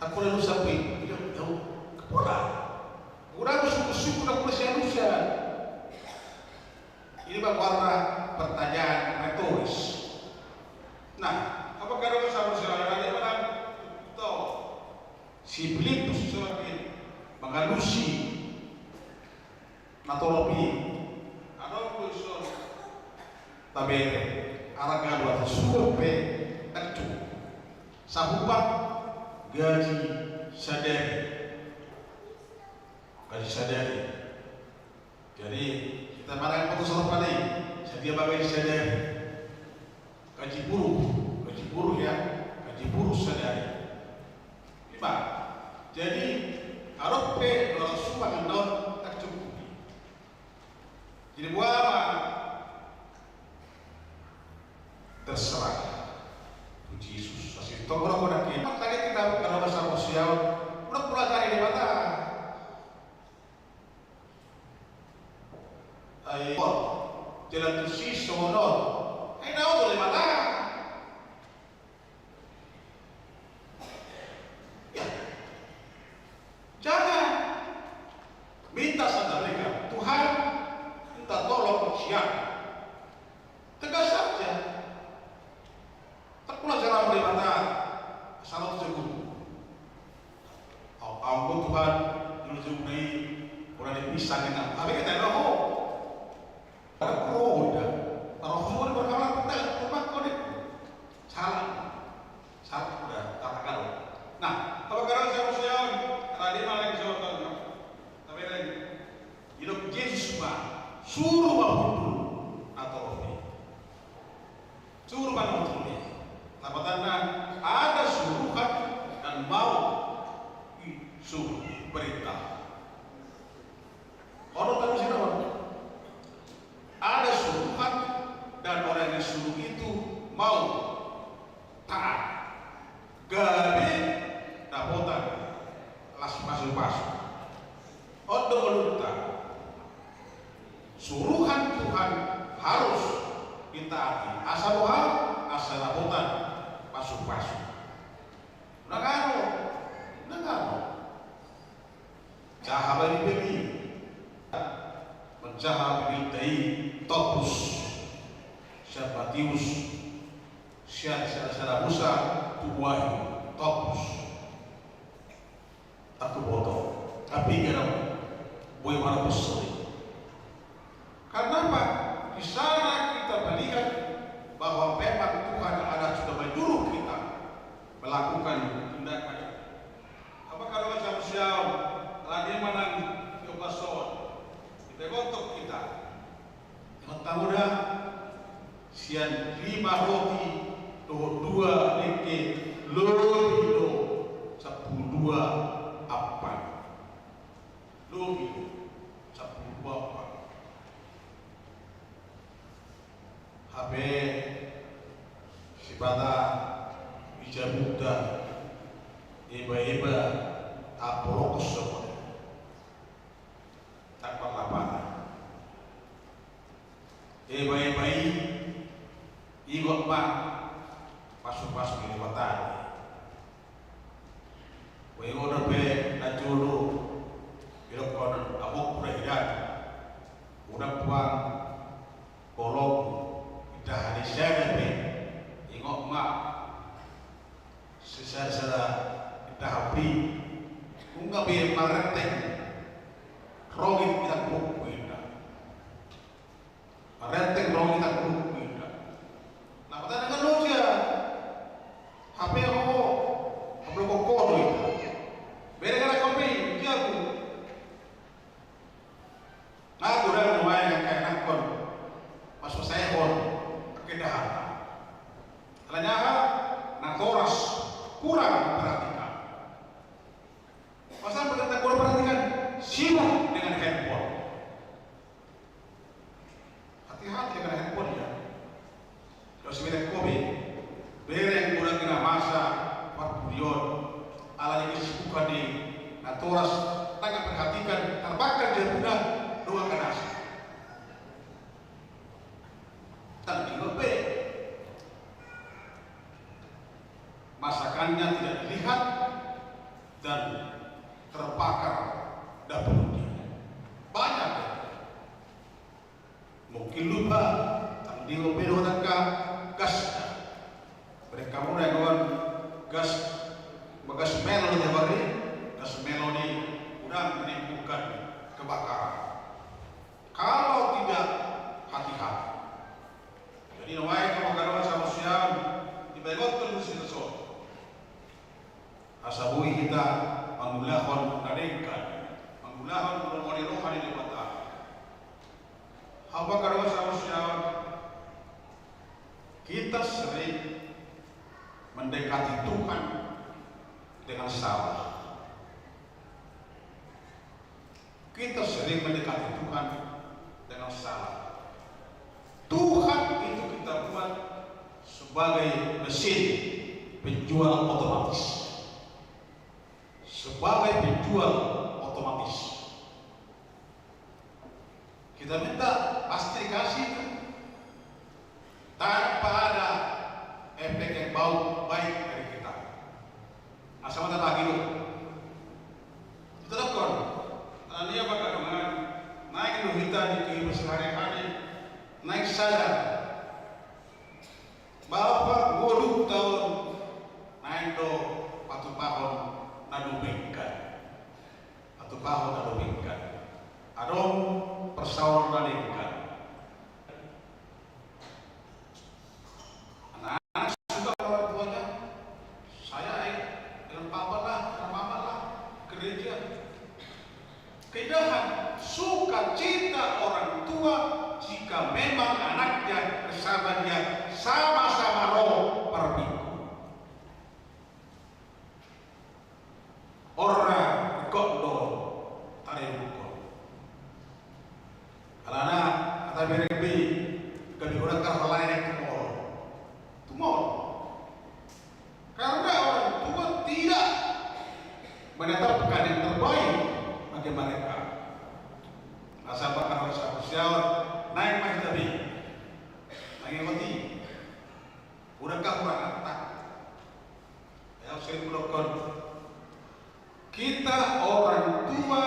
Tapola nusa pe. Ida, ida, tapola. Udah bersyukur-syukur tapola sian nusa. Ini bang warna pertanyaan retoris. Mangalusi na torop i, adong do dison tabere, arga dua suhut pe tarcukup. Sahubat gaji sadari. Gaji sadari. Jadi, hita manang boto saropa i, sadia ma gaji sadari. Gaji buruh, gaji buruh ya, gaji buruh sadari. Ima. Jadi, adong pe dua ratus suhut manang na on tarcukupi. Jadi, boha ma? Terserah. Puji Yesus. Masih tonggo rokok nak ini. Tadi kita kalau bahasa Rusia, udah pelajari di mata. Ai, jalan tusi songon on. Ai, na on tu Debata. Ya. Jangan minta saja berikan. Tuhan, minta tolong siapa? Tegas saja. Tarpula jala muli mata salot jagung. Au, au, Tuhan, julu jagung na i, ora di pisang kita. Tapi kita dah ho. Ada pro udah. Kalau semua di perkara kita, tempat kau deh. Salah. Salah udah, kata kau. Nah, apa kau siapa siapa? Tadi malam siapa? Tapi lagi. Didok Jesus ma, suru ma hundul na torop i. Suru ma na hundul i. Lapatanna, ada suruhan dan mau disuru, perintah. Ono tadi sira. Ada suruhan dan orang yang disuruh itu mau taat. Gabe dapotan las pasupasu. On do ngolunta. Suruhan Tuhan harus ditaati. Asa boha? Asa dapotan pasupasu. Nangano, nangano. Jaha bani bani. Menjaha bani tai topus. Sian Matius. Sian, sian, sian Musa tu Wahyu topus. Aku boto. Tapi kira boy mana pesoi. Karena apa? Di sana kita melihat bahwa memang Tuhan ada sudah menyuruh kita melakukan tindakan. Apa kata macam siau, lagi manang kiopason. Kita gontok kita. Yang tahu dah, sian lima roti dohot dua dengke lobi do sampulu dua ampan. Lobi do sampulu dua ampan. Hape sipata di jabuta eba-eba apolokos somo. Tangkap apa? Eba-eba i, igot ma pasu-pasu ni Debata. Boe igot dope na jolo, idokkon amongku da hian. Unang puang holong, indahan ni sada pe, ingot ma. Sisada-sada indahan pe. Nunga be marenteng rongit inangku inda. Marenteng rongit inangku inda. Nah, pertanyaan kan lucu ya. Hape ho, hape ho kodo itu. Beda kan kopi, jago. Nah, godang nuaeng angka anakkon, pasupasu on, angka indahan. Alani aha? Natoras kurang diperhatikan. Masa berkata kurang perhatikan, sibuk dengan handphone. Hati-hati dengan handphone ya. Kalau sebenarnya kopi, bereng kurang kena masa, empat puluh on, ala ni kesibukan di natoras, tangkap perhatikan, terbakar jabuna, doa kanasa. Tadi lebih. Masakannya tidak dilihat dan terbakar dapurnya. Banyak ya. Mungkin lupa, tangdi ope do tangka gas. Mereka mulai dengan gas, bagas melon ya bari, gas melon ini. Udah, kebakaran kalau tidak hati-hati. Jadi, na baen ma angka dongan sahaporseaon, dibaen ma tusi na so. Asa boi hita mangulahon na denggan, mangulahon na mauliate roha ni Debata. Hamu angka dongan sahaporseaon, kita sering mendekati Tuhan dengan salah. Kita sering mendekati Tuhan dengan salah. Tuhan itu kita buat sebagai mesin penjual otomatis. Sebagai penjual otomatis. Kita minta, pasti dikasih itu, tanpa ada efek yang bau, baik dari kita. Asa ma tatagi do. Ito dokkon, alani i angka dongan, naeng do hita di kehidupan sehari-hari, naeng sadar bahwa ngolunta on naeng do patupahon na dumenggan. Patupahon na dumenggan. Adong persaoran na denggan. Anak-anak suka orang tuanya, saya, eh, dengan papa lah, dengan mama lah, gereja. Keindahan, sukacita orang tua jika memang anaknya bersama dia sama-sama ro parminggu. Ora kok do tare buko. Alana, kata berek be, gabe orang karhalain tumol. Tumol. Karena orang tua tidak menetapkan yang terbaik bagi mereka. Asa angka dongan sahaporseaon, naeng ma hita be. Naeng ma hita. Udah kah kurang tak? Ya, saya belokkan. Kita orang tua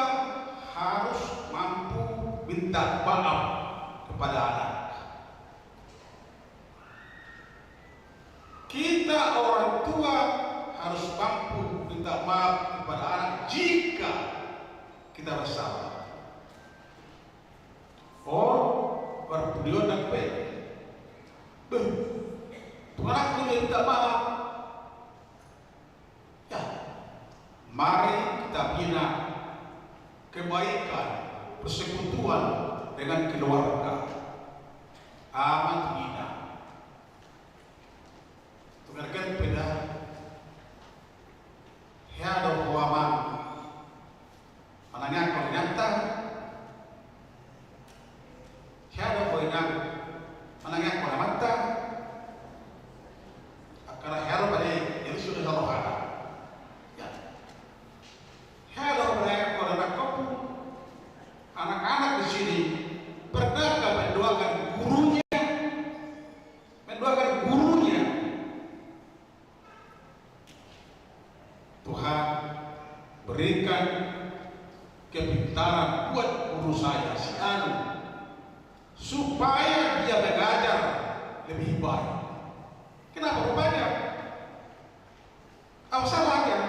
harus mampu minta maaf kepada anak. Kita orang tua harus mampu minta maaf kepada anak jika kita bersalah. Oh, parpudi on nang pe. Beh, tu anakku dia minta maaf. Ya, mari kita bina kebaikan, persekutuan dengan keluarga. Amat bina. Tunggak kan beda. Hea do ho amang manangiangkon inanta. Hea do ho inang manangiangkon amanta. Angkana hea do pade, jadi sudah rohana. Ya. Hea do ho manangiangkon anak kampung. Anak-anak di sini pernahkah mendoakan gurunya? Mendoakan gurunya. Tuhan, berikan kepintaran buat guru saya, si Anu, supaya dia mengajar lebih baik. Kenapa rupanya? Apa salahnya?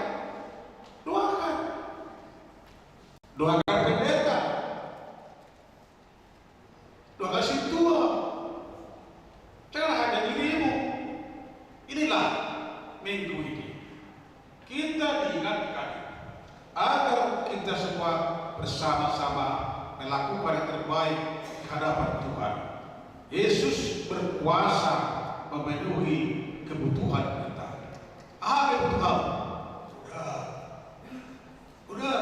Doakan. Doakan pendeta. Doakan sintua. Jangan hanya dirimu. Inilah minggu ini kita diingatkan agar kita semua bersama-sama melakukan yang terbaik di hadapan Tuhan. Yesus berkuasa memenuhi kebutuhan kita. Aha kebutuhan? Udah. Udah.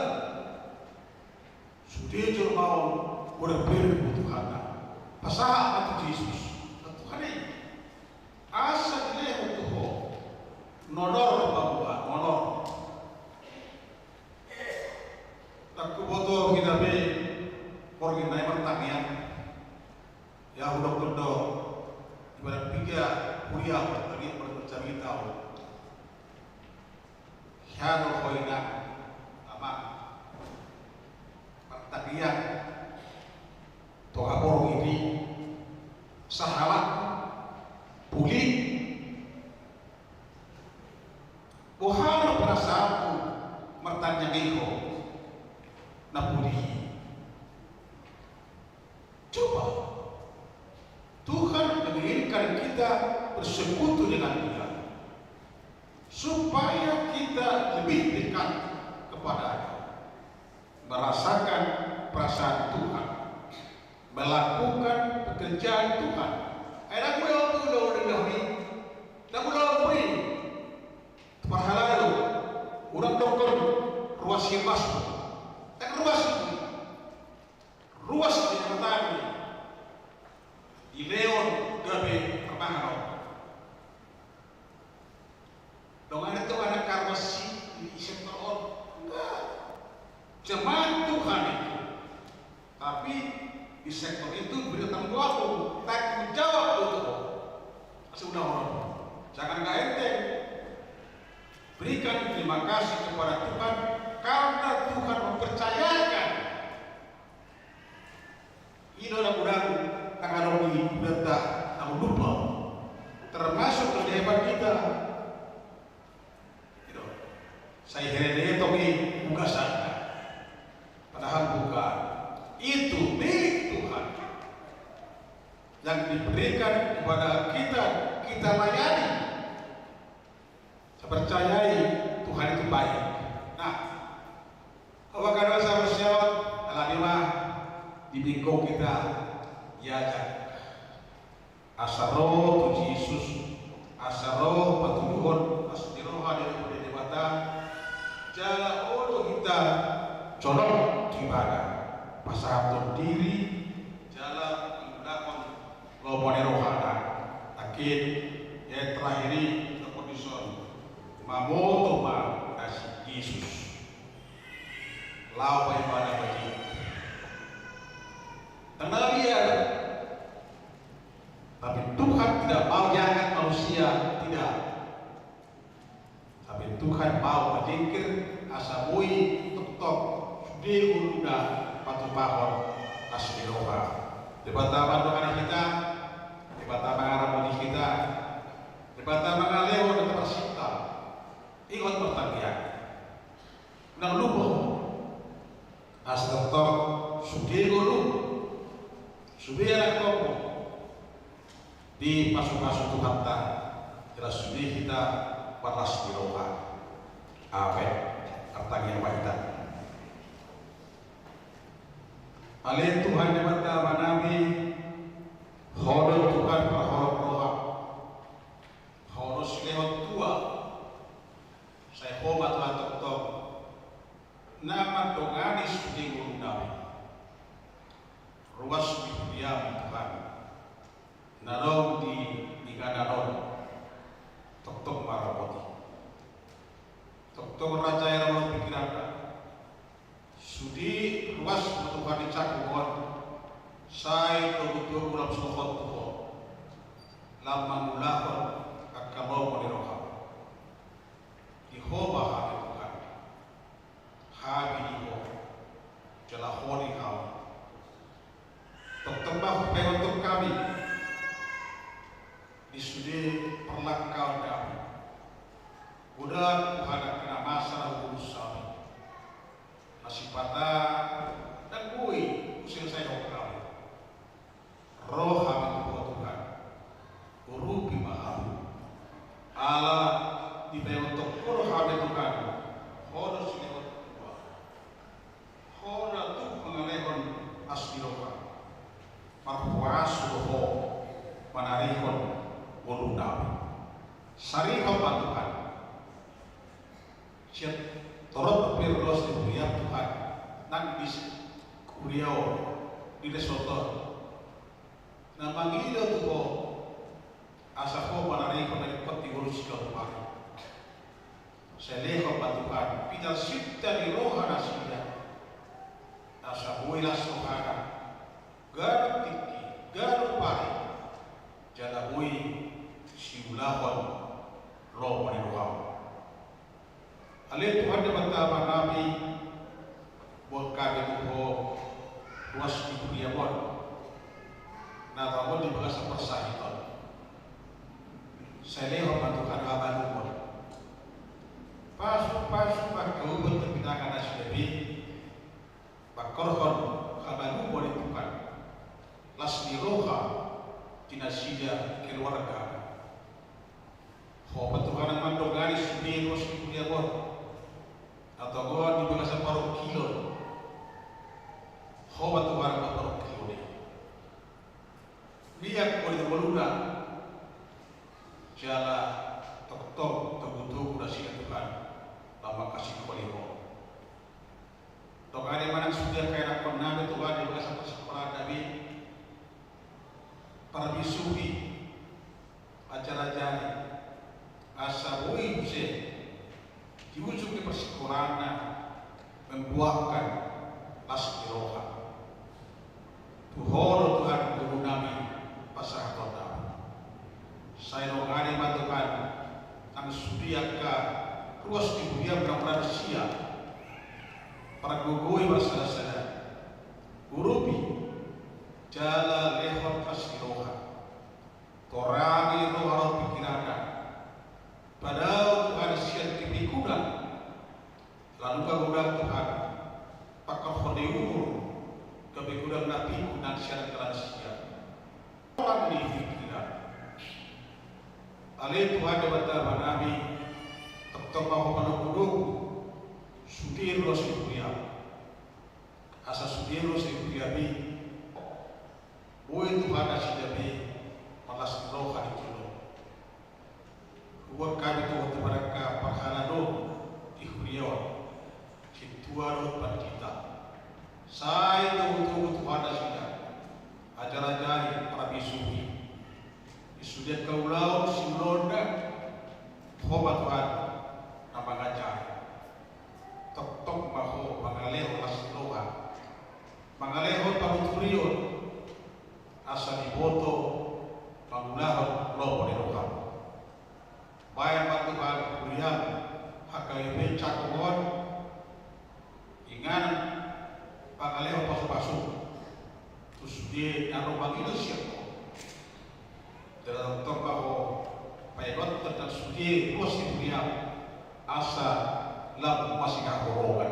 Sude jolma on, udah bereng kebutuhanna. Pasahat ma tu Jesus. Tuhan i, asa dilehon tu ho. Nonor ma buha, nonor. Ndang huboto hita be, porgin nai martangiang. Ya, hudokkon do, ibarat piga huria ho, tadi marcamita ho. Hea do ho inang, amang, martangiang tu haporgiri, sahalak, puli. Boha do perasaanmu martangiang i ho na puli? kita bersekutu dengan Dia, supaya kita lebih dekat kepada-Nya, merasakan perasaan Tuhan, melakukan pekerjaan Tuhan. Ai na mula on do, na mula on do, na mula on do. Parhalado, unang dokkon ruas ni, ruas ni. Ndang ruas ni. Ruas ni mata ni. Dilehon gabe parmahan on. Ndang adong tu anak karuas i di sektor on. Enggak. Jemaat Tuhan itu. Tapi di sektor itu diberi tanggung jawab, tanggung jawab do tu ho. Sudah orang. Jangan nggak enteng. Berikan terima kasih kepada Tuhan karena Tuhan mempercayakan. I do na godang na adong di beta na lupa. Termasuk kehidupan kita. Gitu. Sai hehe do tong i ugasan. Padahal bukan. Itu milik Tuhan. Yang diberikan kepada kita, kita layani. Saya percayai Tuhan itu baik. Nah, bahwa kadang sama siapa, alani ma di minggu kita diajak. Asa ro tu Jesus, asa ro patuduhon las ni roha di Debata, jala olo hita condong tu ibana, pasahathon diri, jala mangulahon lomo ni rohana. Akhir, ya terakhir i, terdison, mamoto ma na si Jesus. Laho ma ibana bagi. Tanggal dia. Tapi Tuhan tidak mau diangkat manusia, tidak. Tapi Tuhan mau manjingkir asa boi tongtong sude ngoluna patupahon las ni roha. Debata mandongani hita, Debata mangaramoti hita, Debata mangalehon hita marsinta. Ingot martangiang. Unang lupa ho. Asa tongtong sude ngolu, sude anak tongtong dipasupasu Tuhanta, jala sude hita marlas ni roha. Amen. Martangiang ma hita. Ale Tuhan Debata Amanami, Ho do Tuhan parholong roha, Ho do silehon tua, sai Ho ma Tuhan tongtong na mandongani sude ngolunami. Ruas ni huriaM Tuhan, na adong di inganan on, tongtong maramoti. Tongtong raja i ra molo pingkiranna. Sude ruas ma Tuhan di canggung on, sai togutogu lam sohot tu Ho, lam mangulahon angka lomo ni rohaM. Di Ho ma hami Tuhan. Hami di Ho, jala Ho di hami. Tongtong ma hupaingothon hami di sude parlangkaonnami. Godang Tuhan angka na masa na hubolus hami, na sipata ndang boi huselesaion hami. Ro hami tu Ho Tuhan, urupi ma hami. Ala dipaingothon Ho do hami Tuhan, Ho do silehon tua, Ho do na tuk mangalehon las ni roha. Marhuaso do Ho manarihon ngolunami. Sarihon ma Tuhan. Sian torop pe ruas ni huriaM Tuhan, nang di huria on, di resort on, na mangido tu Ho, asa Ho manarihon na ringkot di ngolu ni siganup ari. Sai lehon ma Tuhan pinarsinta ni roha nasida, asa boi las rohana, ganup tingki, ganup ari, jala boi siulahon lomo ni rohaM. Ale Tuhan Debata Amanami, boan hami tu Ho ruas ni huriaM on, na tongon di bagasan parsahiton. Sai lehon ma Tuhan hamalumon. Pasupasu ma angka ubat na pinangan nasida be. Pangkorhon hamalumon i Tuhan, las ni roha, Nasida keluarga. Ho ma Tuhan na mandongani sude ruas ni huriaM on. Atau di bagasan parungkilon. Ho ma Tuhan na parungkilon i. Miak Ho di ngoluna. Jala tongtong togutogu nasida Tuhan. Lam mangkasiholi Ho. Dongani ma nang sude angka ianakkon nami Tuhan di bagasan parsikolaan nami. Parbisuhi, ajarajari, asa boi muse di ujung ni parsikolaanna membuahkan las ni roha. Tu Ho do Tuhan guru nami pasahaton nami. Sai dongani ma Tuhan nang sude angka ruas ni huriaM na marlansia. Pargogoi marsadasada. Urupi jala lehon las ni roha. Torangi roha dohot pingkiranna. Padao Tuhan sian kebegunan. Lalu pagodang Tuhan pangkorhon ni umur, kebegunan na pikun nang sian angka lansia. Torang ni pingkiran. Ale Tuhan Debata Amanami, tongtong ma Ho manogunogu sude ruas ni huriaM. Asa sude ruas ni huriaMi, boi Tuhan nasida be marlas ni roha di jolo. Hubuat hami tu Ho tu angka parhalado di huria on, sintua dohot pandita. Sai togutogu Tuhan nasida, ajarajari, parbisuhi. Di sude angka ulaon siulaonna, Ho ma Tuhan na mangajari. Tongtong ma Ho mangalehon las ni roha. Mangalehon panuturion, asa diboto mangulahon lomo ni rohaM. Bahen ma Tuhan huriaM H K B P Cakung on, inganan pangalehon pasupasu tu sude na ro mangido sian Ho. Jala tongtong ma Ho paingothon nang sude ruas ni huriaM, asa lam masihaholongan.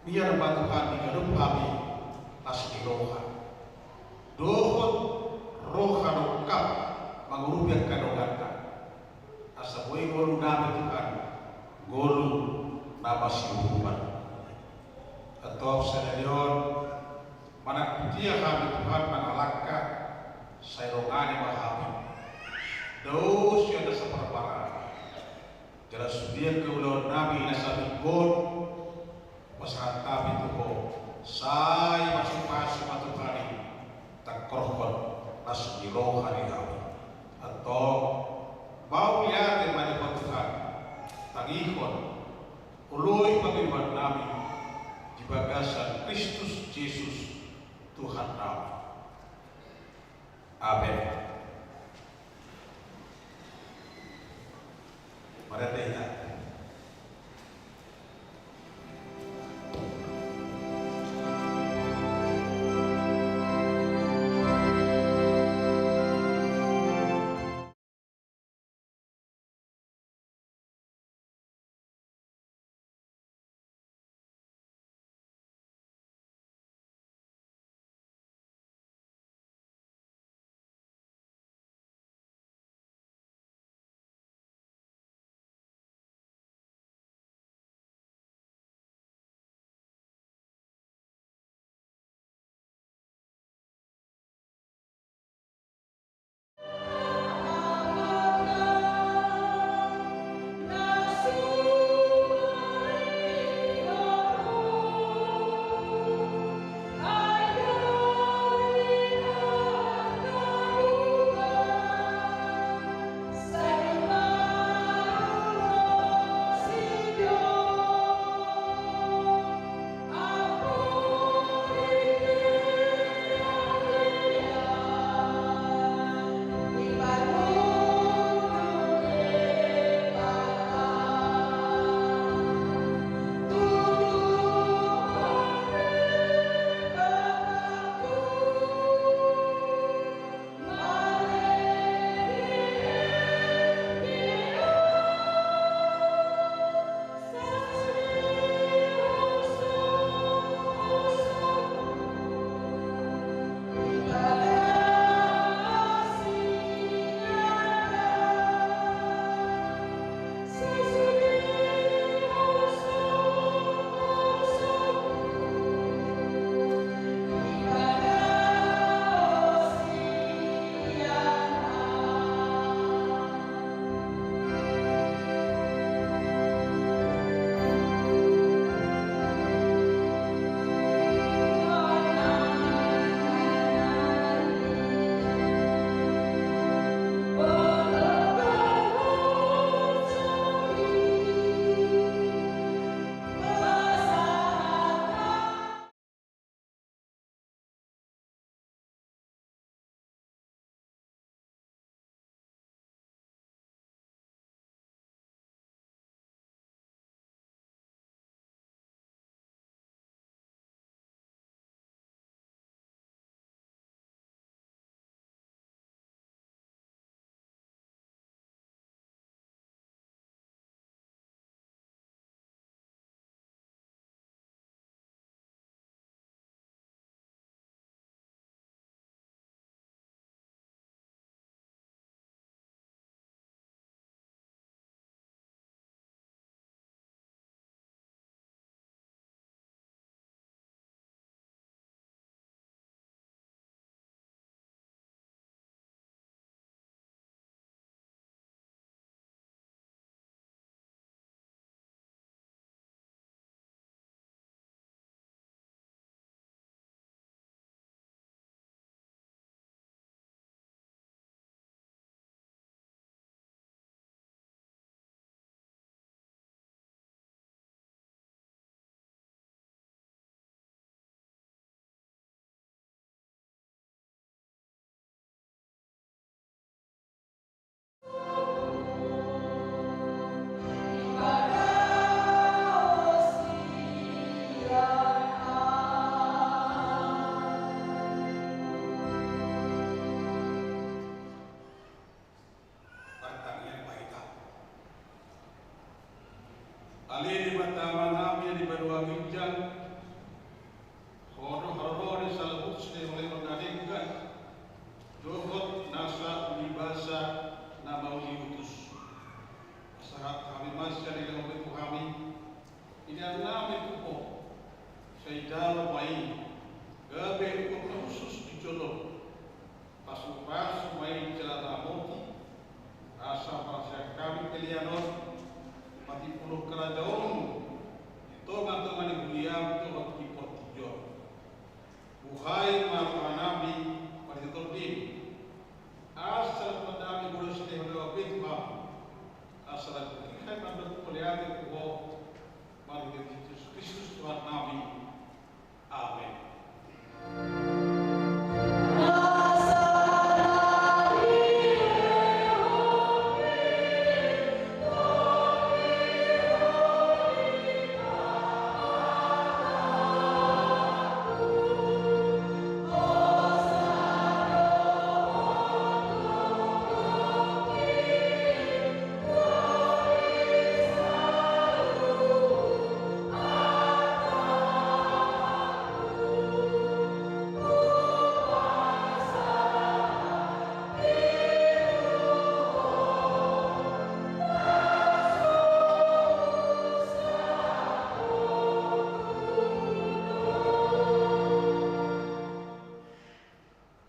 Mian ma Tuhan di ganup hami las ni roha dohot roha dongkap mangurupi angka donganna. Asa boi ngolu nami Tuhan, ngolu na masiuhupan. Antong sadari on, manang tu dia hami Tuhan mangalangka, sai dongani ma hami. Dao sian nasa parbarang. Jala sude angka ulaon nami na sabingkon, pasahat hami tu Ho, sai pasupasu ma Tuhan i, tangkorhon las ni roha di hami. Antong, mauliate ma di Ho Tuhan, tangihon, oloi pangidoan nami, di bagasan Kristus Jesus, Tuhan nami. Amen. Marende hita. Ale Debata Amanami na di banua ginjang, Ho do haroro ni saluhut silehonlehon na denggan dohot nasa ulibasa na mauliutus. Pasahat hami ma sian dilehonmi tu hami, peleannami tu Ho. Sai jalo ma i gabe uhum na hushus di jolom. Pasupasu ma i jala ramoti, asa marsian hami pelean on matimbulhon harajaonmu di tongatonga ni huriam dohot di portibi on. Buhai ma rohanami marhite Tondim, asa nami bolas silehonlehon be tu hami, asa lam hami mandok mauliate tu Ho, marhite Jesus Kristus Tuhannami. Amen.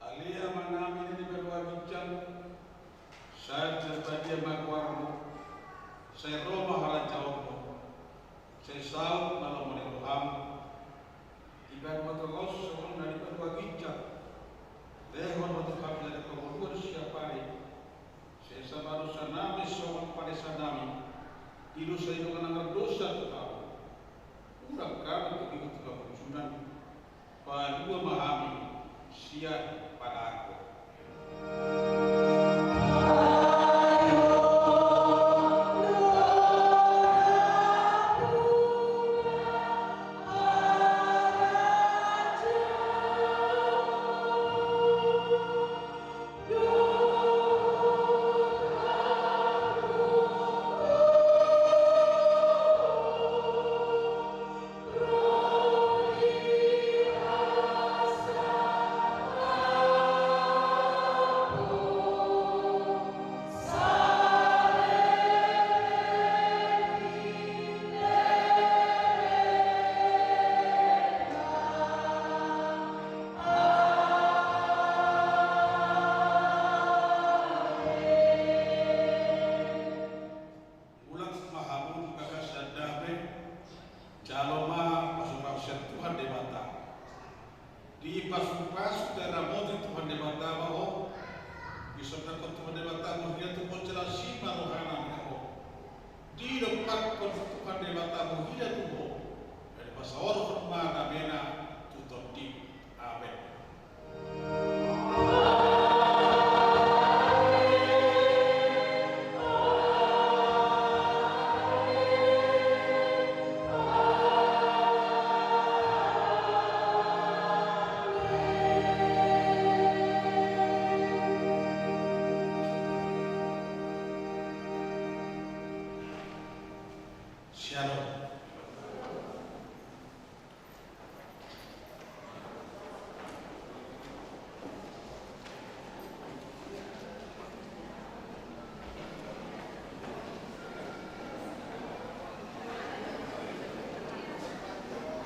Ale Amanami na di banua ginjang, sai terpuji ma goarmu, sai ro ma harajaonmu, sai saut ma lomo ni roham, di banua tonga on songon na di banua ginjang. Lehon ma tu hami na di pangoluan siapari, sesa ma dosanami songon panesanami di dosa ni dongan na mardosa tu hami. Unang hami togihon tu pangunjunan, palua ma hami sian pangago. Mulak ma hamu tu bagas ni dame, jalo ma pasupasu sian Tuhan Debata. Dipasupasu, diramoti Tuhan Debata ma ho. Disondangkon Tuhan Debata ma hita tu ho, jala asi ma rohana ma ho. Didompakkon Tuhan Debata ma hita tu ho, jala dipasaorhon ma damena tu tondim. Amen. Shalom.